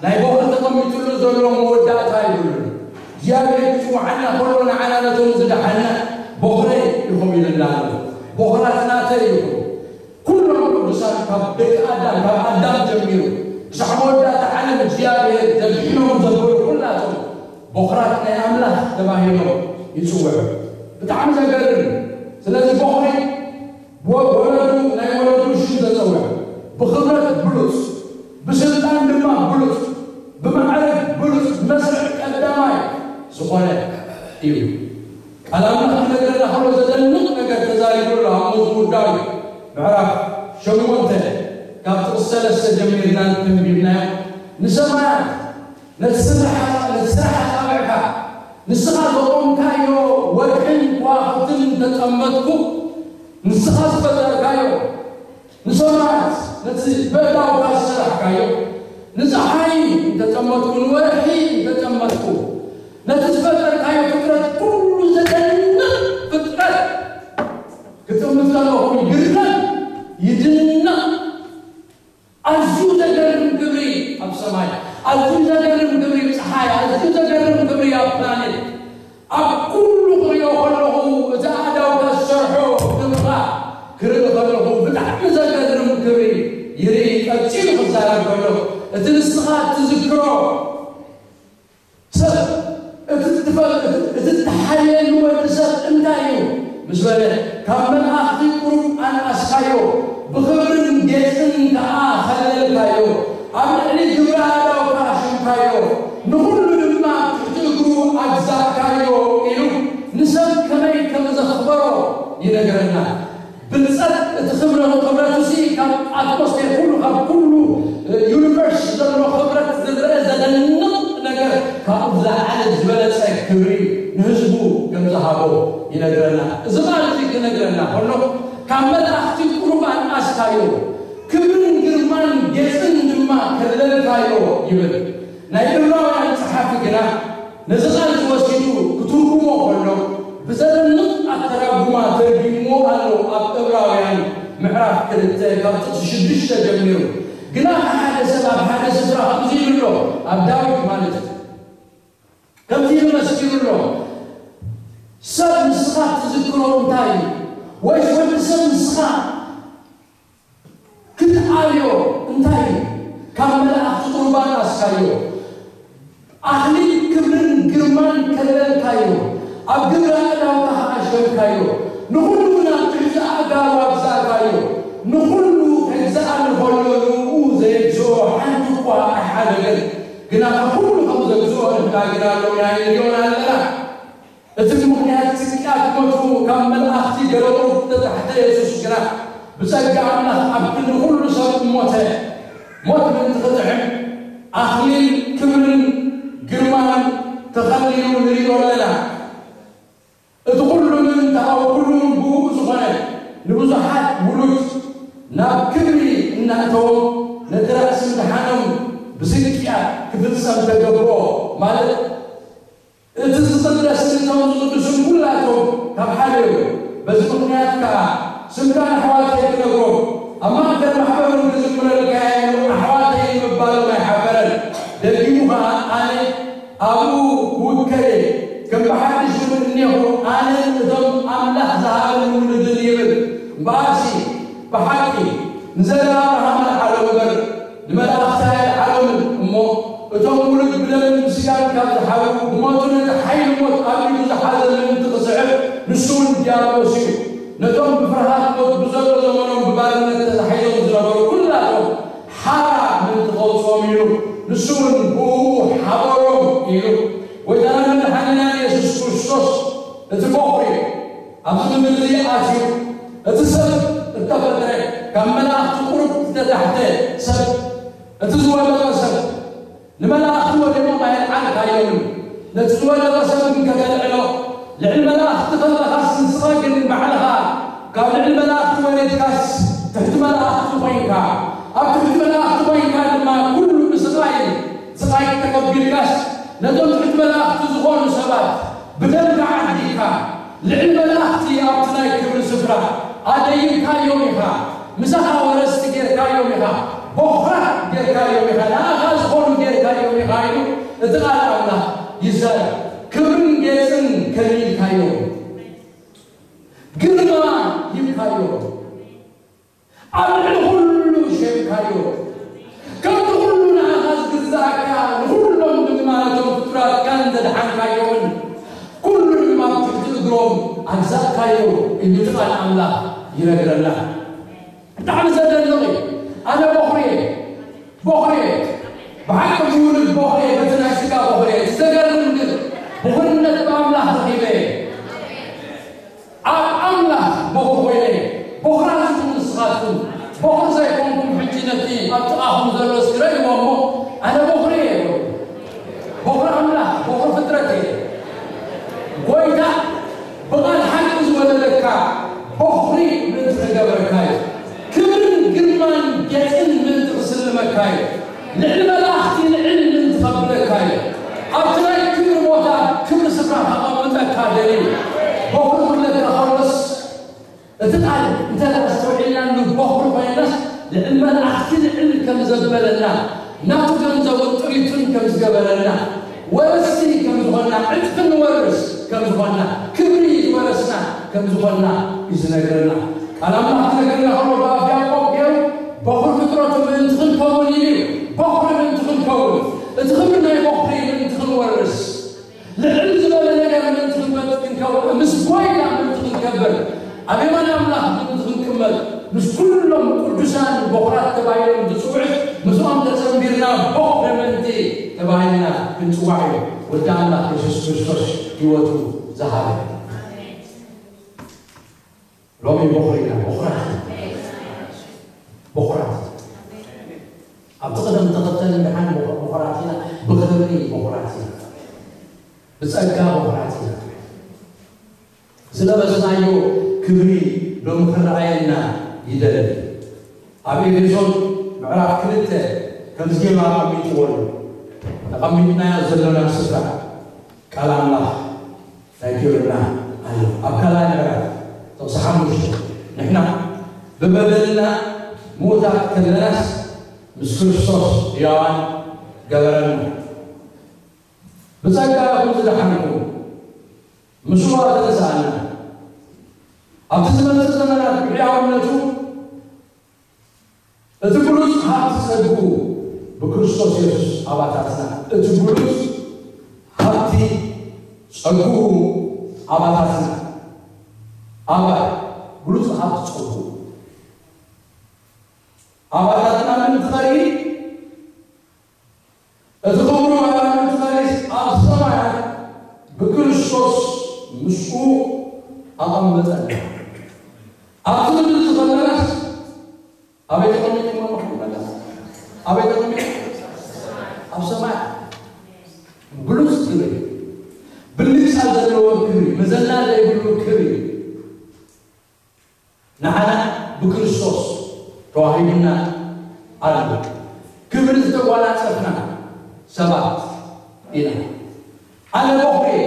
ናይ በኹሪ ተቐሚጥሉ ዘሎ መወዳእታ የብሉን። እግዚኣብሔር ክጽውዓና ከሎ ንዓና ነቶም ዝደሓና በኹረይ ኢኹም ኢሉና ኣሎ። በኹራት ናተይ ኢኹም። ኩሎም ቅዱሳን ካብ ደቂ ኣዳም፣ ካብ ኣዳም ጀሚሩ ክሳዕ መወዳእታ ዓለም እግዚኣብሔር ደድሕኖም ዘበሉ ኩላቶም በኹራት ናይ ኣምላኽ ተባሂሎም ይጽውዑ። ብጣዕሚ ዘገርም። ስለዚ በኹሪ ወ-፣ ወለዱ ናይ ወለዱ ሽም ዘጸውዕ፣ ብኽብረት ብሉጽ፣ ብስልጣን ድማ ብሉጽ፣ ብማዕረግ ብሉጽ፣ ብመስርዕ ቀዳማይ ዝኾነ እዩ። ቃል ኣምላኽ ክነግረና ከሎ ዘደንቕ ነገር ተዛሪቡ ኣሎ። ኣብ መዝሙር ዳዊት ምዕራፍ ሸሞንተ ካብ ጥቕሲ ሰለስተ ጀሚርና እንተንቢብናዮ፣ ንሰማያት ነቲ ስራሕ፣ ነቲ ስራሕ ኣጻብዕካ፣ ንስኻ ዘቖምካዮ ወርሕን ከዋኽብትን እንተጠመትኩ፣ ንስኻ ዝፈጠርካዮ፣ ንሰማያት ነቲ በእዳውካ ዝሰራሕካዮ፣ ንፀሓይ እንተጠመትኩ፣ ንወርሒ እንተጠመትኩ፣ ነቲ ዝፈጠርካዮ ፍጥረት ኩሉ ዘደንቕ ፍጥረት ክጥምት ከለኹ ይግረም፣ ይድነቕ። ክርኢ ከለኹ ብጣዕሚ ዘገርም ክብሪ ይርኢ። ቀጺሉ ክዛረብ ከሎ፣ እቲ ንስኻ እትዝክሮ ሰብ፣ እቲ እትፈ-፣ እቲ እትሓልየሉ ወዲ ሰብ እንታይ እዩ ምስ በለ፣ ካብ መላእኽቲ ቁሩብ ኣንኣስካዮ፣ ብኽብርን ጌጽን ከኣ ኸለልካዮ፣ ኣብ ልዕሊ ግብረ ኣእዳውካ ኣሽምካዮ፣ ንኹሉ ድማ ትሕቲ እግሩ ኣግዛእካዮ ኢሉ ንሰብ ከመይ ከም ዘኽበሮ ይነግረና። ብልጸት እቲ ክብረ-፣ ክብረትሲ ካብ ኣትሞስፌር ኩሉ፣ ካብ ኩሉ ዩኒቨርስ ዘሎ ክብረት ዝረአ ዘደንቕ ነገር ካብኡ ዝለዓለ ዝበለጸ ክብሪ ንህዝቡ ከም ዝሃቦ ይነግረና። እዚ ቃል እዚ ክነግረና ከሎ ካብ መላእኽቲ ቁሩብ ኣንኣስካዮ፣ ክብርን ግርማን ጌጽን ድማ ከለልካዮ ይብል። ናይ ዕብራውያን ጸሓፊ ግና ነዚ ቃል እዚ ወሲዱ ክትርጉሞ ከሎ ብዘደንቕ ኣተራጉማ ተርጒምዎ ኣሎ። ኣብ ዕብራውያን ምዕራፍ ክልተ ካብ ጥቕሲ ሽዱሽተ ጀሚሩ፣ ግና ሓደ ሰብ ኣብ ሓደ ስፍራ ከምዚ ኢሉ ኣሎ፣ ኣብ ዳዊት ማለት እዩ። ከምዚ ኢሉ መስኪሩ ኣሎ፣ "ሰብ ንስኻ ትዝክሮ እንታይ እዩ? ወይስ ወዲ ሰብ ንስኻ ክትኣብዮ እንታይ እዩ? ካብ መላእኽቲ ቁሩብ ኣንኣስካዮ፣ ኣኽሊል ክብርን ግርማን ከለልካዮ፣ ኣብ ግብረ ኣእዳውካ ኣሸምካዮ፣ ንኹሉ ናብ ትሕቲ ኣእጋሩ ኣግዛእካዮ፣ ንኹሉ ከግዝኣሉ ከሎ ንእኡ ዘየግዝኦ ሓንቲ እኳ ኣይሓደገን፣ ግና ንኹሉ ከም ዘግዝኦ ንሕና ግና ሎሚ ኣይንሪኦን ኣለና። እቲ ብምኽንያት ጽድቅያት ሞቱ ካብ መላእኽቲ ገለ ቁሩብ ዝተታሕተ የሱስ ግና ብጸጋ ኣምላኽ ኣብ ክንዲ ኩሉ ሰብ ሞተ። ሞት ምእንቲ ክጥዕም ኣኽሊል ክብርን ግርማን ተኸሊሉ ንሪኦ ኣለና። እቲ ኩሉ ምእንቲ ኣብ ኩሉ እውን ብእኡ ዝኾነ ንብዙሓት ውሉድ ናብ ክብሪ እናእተዎም ነቲ ራእሲ ምድሓኖም ብጽድቅያት ክፍጸም ተገብኦ ማለት እቲ ዝቕደስን እቶም ዝቕድሱን ኩላቶም ካብ ሓደ እዮም። በዚ ምኽንያት ከኣ ስምካ ንኣሕዋተይ ክነግሮም፣ ኣብ ማእከል ማሕበሮም ክዝምረልካ እየ ኢሉ ኣሕዋተይ ንምባሎም ኣይሓፈረን። ደጊሙ ከኣ ኣነ ኣብኡ ክውከል እየ፣ ከም ብሓድሽ እውን እኔኹ ኣነን እቶም ኣምላኽ ዝሃበኒ ውሉድን ይብል። እምበኣርሲ ብሓቂ ንዘለኣም ኣልዓሎ እምበር ንመላእኽቲ ኣየልዓሎምን እሞ፣ እቶም ውሉድ ብደምን ብስጋን ካብ ዝሓብሩ፣ ብሞቱ ነቲ ሓይሊ ሞት ኣብ ኢዱ ዝሓዘ ምእንቲ ክስዕር፣ ንሱ እውን ዲያብሎስ እዩ። ነቶም ብፍርሃት ሞት ብዘሎ ዘመኖም ብባርነት ተታሒዞም ዝነበሩ ኩላቶም ሓራ ምእንቲ ከውጽኦም ኢሉ፣ ንሱ እውን ብእኡ ሓበሮም ኢሉ። ጎይታናን መድሓኒናን የሱስ ክርስቶስ እቲ በኹሪ ኣብዚ ምድሪ ኣትዩ፣ እቲ ሰብ እተፈጥረ፣ ካብ መላእኽቲ ቁሩብ ዝተታሕተ ሰብ፣ እቲ ዝወደቐ ሰብ፣ ንመላእኽቲ ወዲቖም ኣየልዓልካዮምን። ነቲ ዝወደቐ ሰብ ግን ከተልዕሎ፣ ልዕሊ መላእኽቲ ከለኻስ ንስኻ ግን ባዕልኻ ካብ ልዕሊ መላእኽቲ ወሪድካስ ትሕቲ መላእኽቲ ኮይንካ፣ ኣብ ትሕቲ መላእኽቲ ኮይንካ ድማ ኩሉ ብስቓይ ስቓይ ተቐቢልካስ ነቶም ትሕቲ መላእኽቲ ዝኾኑ ሰባት ብደምካ ዓዲግካ፣ ልዕሊ መላእኽቲ ኣብቲ ናይ ክብሪ ስፍራ ኣደይብካዮም ኢኻ፣ ምሳኻ ወረስቲ ጌርካዮም ኢኻ፣ ቦኽራ ጌርካዮም ኢኻ፣ ንኣኻ ዝኾኑ ጌርካዮም ኢኻ ኢሉ እቲ ቃል ኣምላኽ ይዛረብ። ክብርን ጌጽን ከሊልካዮም፣ ግርማ ሂብካዮም፣ ኣብ ልዕሊ ኩሉ ሸምካዮ። ከምቲ ኩሉ ንኣኻ ዝግዛእካ፣ ንኹሎም ድማ ነቶም ፍጡራትካን ዘድሓንካዮምን፣ ኩሉ ድማ ኣብ ትሕቲ እግሮም ኣግዛእካዮ ኢሉ እቲ ቃል ኣምላኽ ይነግረና። ብጣዕሚ ዘደንቕ እዩ። ኣነ በኹሪ እየ፣ በኹሪ እየ። ብሓቂ ዝውልድ በኹሪ እየ፣ በቲ ናይ ስጋ በኹሪ እየ። እቲ ዘገርም ግን ብኹርነት ብኣምላኽ ረኺበ እየ። ኣብ ኣምላኽ በኹር ኮይነ፣ በኹራት ኢኹም ንስኻትኩም። በኹር ዘይኮንኩም ሕጂ ነቲ ኣብ ጥቓኹም ዘሎ እስኪ ረእይዎ እሞ፣ ኣነ በኹሪ እየ በሉ። በኹሪ ኣምላኽ፣ በኹሪ ፍጥረት እየ። ጎይታ ብቓል ሓቂ ዝወለደካ በኹሪ ምእንቲ ክገብረካ እዩ። ክብርን ግርማን ጌጽን ምእንቲ ክስልመካ እዩ። ልዕሊ መላእኽቲ ልዕል ምእንቲ ከብለካ እዩ። ኣብቲ ናይ ክብሪ ቦታ ክብሪ ስፍራ ከቐምጠካ ደልዩ። በኹሪ ክብለካ ከሎስ፣ እቲ ቃል እንተ ደኣ ኣስተውዒልናሉ በኹሪ ኮይናስ ልዕሊ መላእኽቲ ልዕል ከም ዘበለና፣ ናቱ ገንዘቡን ጥሪቱን ከም ዝገበረና፣ ወረስቲ ከም ዝኾንና፣ ዕጥቂ ንወርስ ከም ዝኾንና፣ ክብሪ ዝወረስና ከም ዝኾንና እዩ ዝነግረና። ቃል ኣምላኽ ክነግረና ከሎ ብኣፍ ያዕቆብ ገይሩ በኹሪ ፍጥረቱ ምእንቲ ክንከውን ኢሉ እዩ። በኹሪ ምእንቲ ክንከውን፣ እቲ ክብሪ ናይ በኹሪ ምእንቲ ክንወርስ፣ ልዕል ዝበለ ነገር ምእንቲ ክንመጽእ ክንከውን፣ ምስ ጓይላ ምእንቲ ክንከብር፣ ኣብ የማን ኣምላኽ ምእንቲ ክንቅመጥ፣ ምስ ኩሎም ቅዱሳን በኹራት ተባሂሎም ዝጽውዑ፣ ምስኦም ተጸንቢርና በኹሪ ምእንቲ ተባሂልና ክንጽዋዕ እዩ ወዲ ኣምላኽ የሱስ ክርስቶስ ህይወቱ ዝሃበ። ሎሚ በኹሪ ኢና፣ በኹራት ኢና። በኹራት ኢና። ኣብቲ ቅደም ተኸተል ምድሓን በኹ-፣ በኹራት ኢና፣ ብኽብሪ በኹራት ኢና፣ ብጸጋ በኹራት ኢና። ዝለበስናዮ ክብሪ ሎሚ ክረኣየና ይደሊ። ኣብ ኤፌሶን ምዕራፍ ክልተ ከምዚ ገይሩ ኣቐሚጥዎ ኣሎ። ተቐሚጥናዮ ዘሎና ስፍራ ቃል ኣምላኽ ናይ ክብርና ኣሎ። ኣብ ካልኣይ ምዕራፍ ጥቕሲ ሓሙሽተ፣ ንሕና ብበደልና ምዉታት ከለናስ ምስ ክርስቶስ ሕያዋን ገበረና። ብጸጋ ኢኹም ዝደሓንኩም፣ ምስኡ ኣተንሳእና። ኣብቲ ዝመጽእ ዘመናት ብሕያውነቱ እቲ ብሉጽ ሃብቲ ጸግኡ ብክርስቶስ የሱስ ኣባታትና። እቲ ብሉጽ ሃብቲ ጸግኡ ኣባታትና። ኣባ ብሉጽ ሃብቲ ጸግኡ ኣባታትና ምእንቲ ኸርኢ፣ እቲ ክቡር ባርነት ፈሪስ ኣብ ሰማያት ብክርስቶስ ምስኡ ኣቐመጠና። ኣብቲ ምድሪ ዝኸለናስ ኣበይ ተቐሚጥኩም ኣለኹም? ኣበይ ተቐሚጥኩም? ኣብ ሰማያት። ብሉጽ ክብሪ፣ ብልጫ ዘለዎ ክብሪ፣ መዘና ዘይብሉ ክብሪ። ንዓና ብክርስቶስ ተዋሂቡና ኣሎ። ክብሪ ዝተጓናጸፍና ሰባት ኢና። ኣነ በኹሪ እየ፣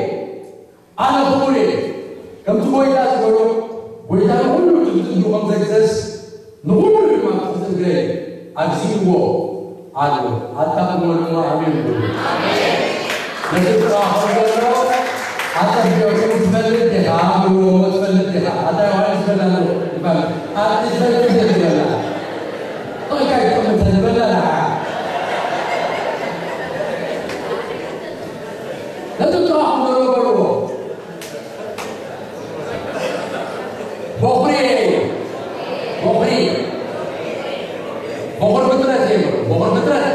ኣነ ክቡር እየ። ከምቲ ጎይታ ዝበሎ፣ ጎይታ ንኹሉ ትሕቲ እግሩ ከም ዘግዘስ፣ ንኹሉ ድማ ትሕቲ እግረይ ኣግዚእዎ ኣሎ። ኣታ እሞ ድማ ኣሜን በሉ። ነቲ ዝረኣኹም ዘሎ ኣጸቢቑ ትፈልጥ ዲኻ? ብልዎ ትፈልጥ ዲኻ? ኣታ ዮሃንስ በላ ኣሎ ይባል። ኣቲ ትፈልጥ ዲኻ ትበላ? ጥቕካ ይጥምተ ዝበላ ደሓ። ነቲ ዝረኣኹም ዘሎ በልዎ። በኹሪ እየ። በኹሪ። በኹር ፍጥረት እየ። በኹር ፍጥረት።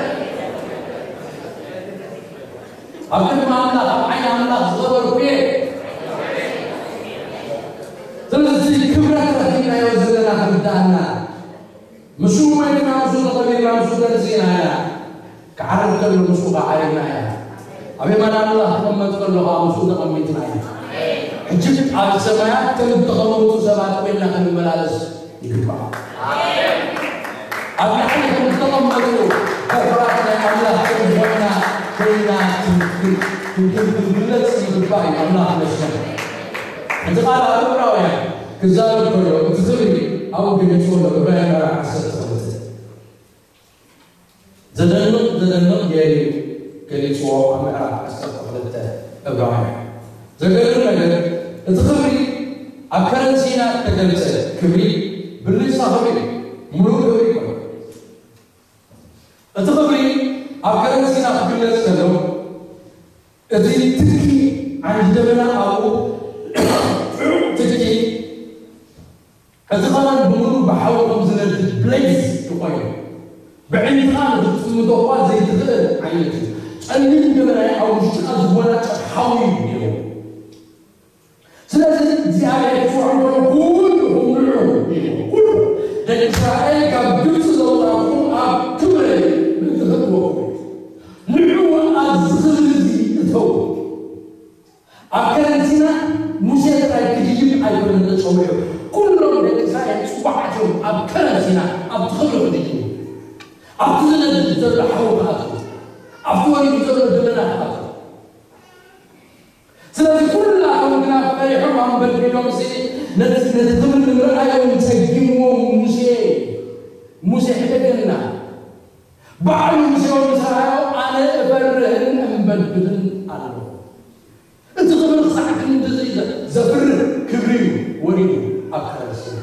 ኣብ ቅድሚ ኣምላኽ፣ ኣብ ዓይኒ ኣምላኽ ዝኸበርኩ እየ። ስለዚ ክብረት ረኺብናዮ ዘለና ክርድኣና። ምስኡ ሞይትና፣ ምስኡ ተቐቢርና፣ ምስኡ ተንሲእና ኢና። ክዓርግ ከሎ ምስኡ ከዓ ዓሪግና ኢና። ኣብ የማን ኣምላኽ ክቕመጥ ከሎ ከዓ ምስኡ ተቐሚጥና ኢና። ሕጂ ኣብ ሰማያት ከም እተቐመጡ ሰባት ኮይንና ክንመላለስ ይግባእ። ኣብ ላዕሊ ከም ዝተቐመጡ በኹራት ናይ ኣምላኽ ከም ዝኾንና ኮይንና ክን-፣ ክን-፣ ክን-፣ ክንግለጽ ይግባእ እዩ። ኣምላኽ ይመስገን። እቲ ቃል ኣብ ዕብራውያን ክዛረብ ከሎ፣ እቲ ክብሪ ኣብኡ ገሊጽዎ ኣሎ። ዕብራውያን ምዕራፍ ዓሰርተ ክልተ። ዘደንቕ፣ ዘደንቕ ገይሩ ገሊጽዎ ኣብ ምዕራፍ ዓሰርተ ክልተ ዕብራውያን። ዘገርም ነገር፣ እቲ ክብሪ ኣብ ከረንሲና እተገልጸ ክብሪ ብልጭታ ክብሪ እዩ። ምሉእ ክብሪ ይኮነ። እቲ ክብሪ ኣብ ከረንሲና ክግለጽ ከሎ፣ እቲ ትኪ ዓንዲ ደበና ኣብኡ፣ ትኪ፣ እቲ ኸባቢ ብምሉእ ብሓዊ ከም ዝነድድ ብሌዝ እዩ ኮይኑ። ብዕንትኻ ንኽትጥምቶ እኳ ዘይትኽእል ዓይነት እዩ። ጸሊም ደበና ኣብ ውሽጥኻ ዝወናጨፍ ሓዊ እዩ ነይሩ። ስለዚ እግዚኣብሔር ክስምዖም ከሎ፣ "ኩሉ ምልዑ" ኢሉ፣ ኩሉ ደቂ እስራኤል ካብ ግብጺ ዘውጻእኩም ኣብ ክብረይ ምእንቲ ከእትወኩም እዩ። ንዑ ኣብዚ ክብሪ እዚ እተዉ። ኣብ ከረንሲና ሙሴ ጥራይ ክድይብ ኣይኮነን ተጸዊዑ። ኩሎም ደቂ እስራኤል ጽዋዓት እዮም ኣብ ከረንሲና ኣብቲ ክብሪ ክድይቡ። ኣብቲ ዝነድድ ዘሎ ሓዊ ክኣትዉ። ኣብቲ ወሪዱ ዘሎ ደበና ክኣትዉ። ስለዚ ኩላቶም ግና ፈሪሖም ኣንበድቢዶም፣ እዚ ነቲ፣ ነቲ ክብሪ ንምርኣዮም ጸጊምዎም ሙሴ፣ ሙሴ ሕደገልና። ባዕሉ ሙሴ ምስ ረኣዮ፣ ኣነ እፈርህን እንበድብድን ኣለኹ። እቲ ክብሪ ክሳዕ ክንድዚ ዘ-፣ ዘፍርህ ክብሪ እዩ ወሪዱ ኣብ ከረንሲና።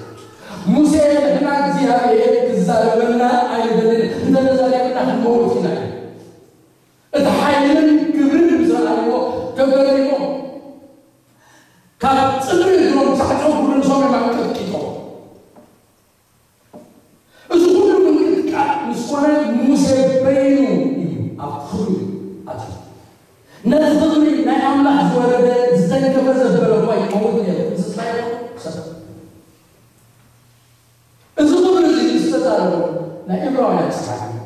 እግዚኣብሔር ክዛረበና ኣይደልን። እንተተዛሪብና ክንመውት ኢና። እቲ ሓይልን ክብርን ምስ ረኣይዎ ተገሪሞም፣ ካብ ጽፍሪ እግሮም ክሳዕ ጸጉሪ ርእሶም እዮም ኣንቀጥቂጦም። እዚ ኩሉ ምንቅጥቃጥ ምስ ኮነ፣ ሙሴ በይኑ እዩ ኣብ ክብሪ ኣትዩ። ነቲ ክብሪ ናይ ኣምላኽ ዝወረደ ዝተንከፈ ዘበለ እኳ ይመውት ነይሩ። እዚ ጥራይ ሰብ እዚ ክብሪ እዚ ዝተዛረቦ ናይ ዕብራውያን ጸሓፊ እዩ።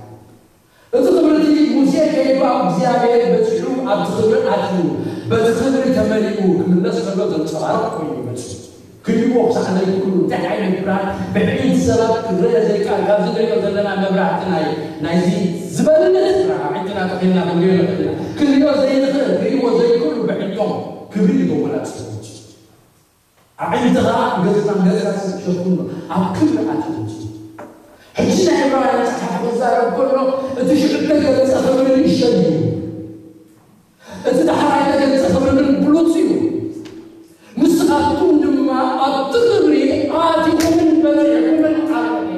እቲ ክብሪ እቲ ሙሴ ከይዱ ኣብ እግዚኣብሔር በጺሑ ኣብቲ ክብሪ ኣትዩ፣ በቲ ክብሪ ተመሊኡ ክምለስ ከሎ ዘንጸባርቕ ኮይኑ ይመጽእ። ክሪእዎ ክሳዕ ዘይክእሉ እንታይ ዓይነት ብርሃን ብዕብይቲ ሰባት ክረአ ዘይከኣል፣ ካብዚ ንሪኦ ዘለና መብራህቲ ናይ ናይዚ ዝበለጸ ብርሃን ኣብ ዕድና ተኺልና ክንሪኦ ንኽእል ኢና። ክንሪኦ ዘይንኽእል፣ ክሪእዎ ዘይክእሉ ብዕድቶም ክብሪ እዩ ተጎናጺፉ። ኣዒንትኻ ገጽና ገጽካ ሰብ ሸፍኖ ኣብ ክብሪ ኣትዩ። ሕጂ ናይ ዕብራውያን ጸሓፊ ክዛረብ ከሎ እቲ ሽዑ እተገልጸ ክብሪ ንእሽተይ እዩ፣ እቲ ዳሕራይ እተገልጸ ክብሪ ግን ብሉጽ እዩ። ንስኻትኩም ድማ ኣብቲ ክብሪ ኣቲኹምን በጺሕኩምን ኣለኹም።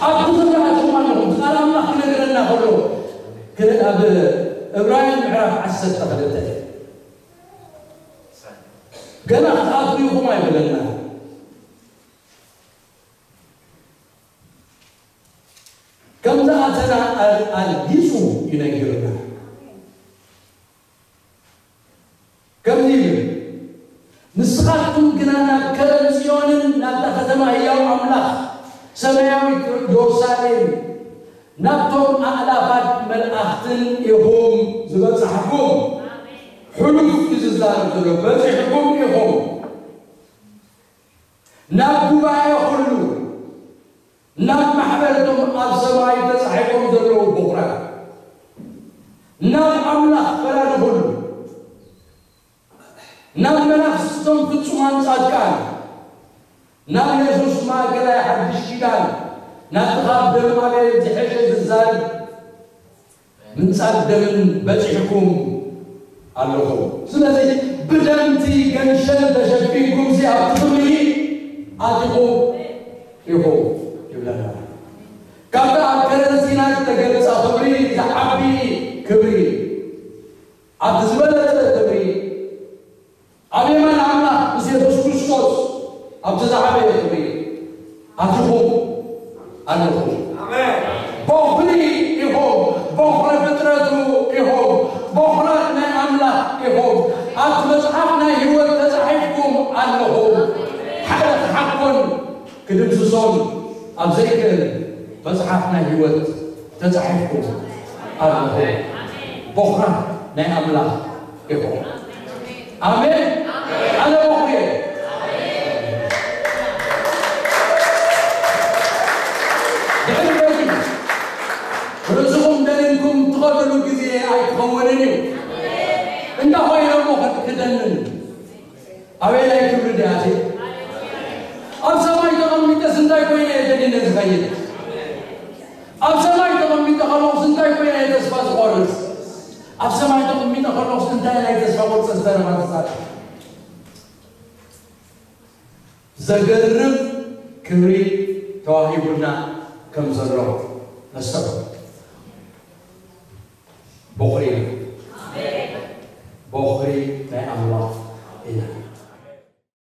ኣብቲ ክብሪ ኣቲኹም ኣለኹም። ቃል ኣምላኽ ክነግረና ከሎ ክነ- ኣብ ዕብራውያን ምዕራፍ ዓሰርተ ክልተ ገና ክትኣትዉ ኢኹም ኣይበለና። ከም ዝኣተና ኣር- ኣርጊጹ ይነግርና። ከምዚ ይብል፣ ንስኻትኩም ግና ናብ ከረን ጽዮንን ናብታ ከተማ ህያው ኣምላኽ ሰማያዊት የሩሳሌም ናብቶም ኣእላፋት መላእኽትን ኢኹም ዝበጻሕኩም። ሕሉፍ እዩ ዝዛረብ ዘሎ፣ በጺሕኩም ኢኹም። ናብ ጉባኤ ኩሉ፣ ናብ ማሕበርቶም ኣብ ሰማይ ተጻሒፎም ዘለዉ በኹራት፣ ናብ ኣምላኽ ፈላሊ ኩሉ፣ ናብ መናፍስቶም ፍጹማን ጻድቃን፣ ናብ የሱስ ማእከላይ ሓድሽ ኪዳን፣ ናብቲ ካብ ደም ኣቤል ዝሐሸ ዝዛረብ ምንጻግ ደምን በጺሕኩም ኣለኹም። ስለዚ ብደምቲ ገንሸል ተሸፊንኩም ሲ ኣብቲ ክብሪ ኣቲኹም ኢኹም ይብለና። ካብቲ ኣብ ከረን ሲና ዝተገልጸ ክብሪ ዝዓቢ ክብሪ፣ ኣብቲ ዝበለጸ ክብሪ ኣብ የማን ኣምላኽ ምስ የሱስ ክርስቶስ ኣብቲ ዝዓበየ ክብሪ ኣቲኹም ኣለኹም። ኣሜን። በኹሪ ኢኹም፣ በኹሪ ፍጥረቱ ኢኹም፣ በኹራት ናይ ኣምላኽ ኢኹም። ኣብቲ መጽሓፍ ናይ ህይወት ተጻሒፍኩም ኣለኹም። ሓደ ክሓኮን ክድምስሶን ኣብ ዘይክእል መጽሓፍ ናይ ህይወት ተጻሒፍኩም ኣለኹም። በኹራት ናይ ኣምላኽ ኢኹም። ኣሜን። ኣነ በኹር እየ። ድሕሪ ነዚ ርእስኹም ደኒንኩም ትኸድሉ ግዜ ኣይክኸውንን እዩ። እንዳ ኾይነ እሞ ክደንን ኣበየናይ ክብሪ ድያ እትየ? ኣብ ሰማይ ተቐሚጠስ እንታይ ኮይነ እየ ደኒነ ዝኸይድ? ኣብ ሰማይ ተቐሚጠ ከለኹስ እንታይ ኮይነ እየ ተስፋ ዝቖርጽ? ኣብ ሰማይ ተቐሚጠ ከለኹስ እንታይ ናይ ተስፋ ቁርጺ ዝተረፋ ተሳትፎ? ዘገርም ክብሪ ተዋሂቡና ከም ዘሎ ነስተውዕል። በኹሪ ኢና። በኹሪ ናይ ኣምላኽ ኢና።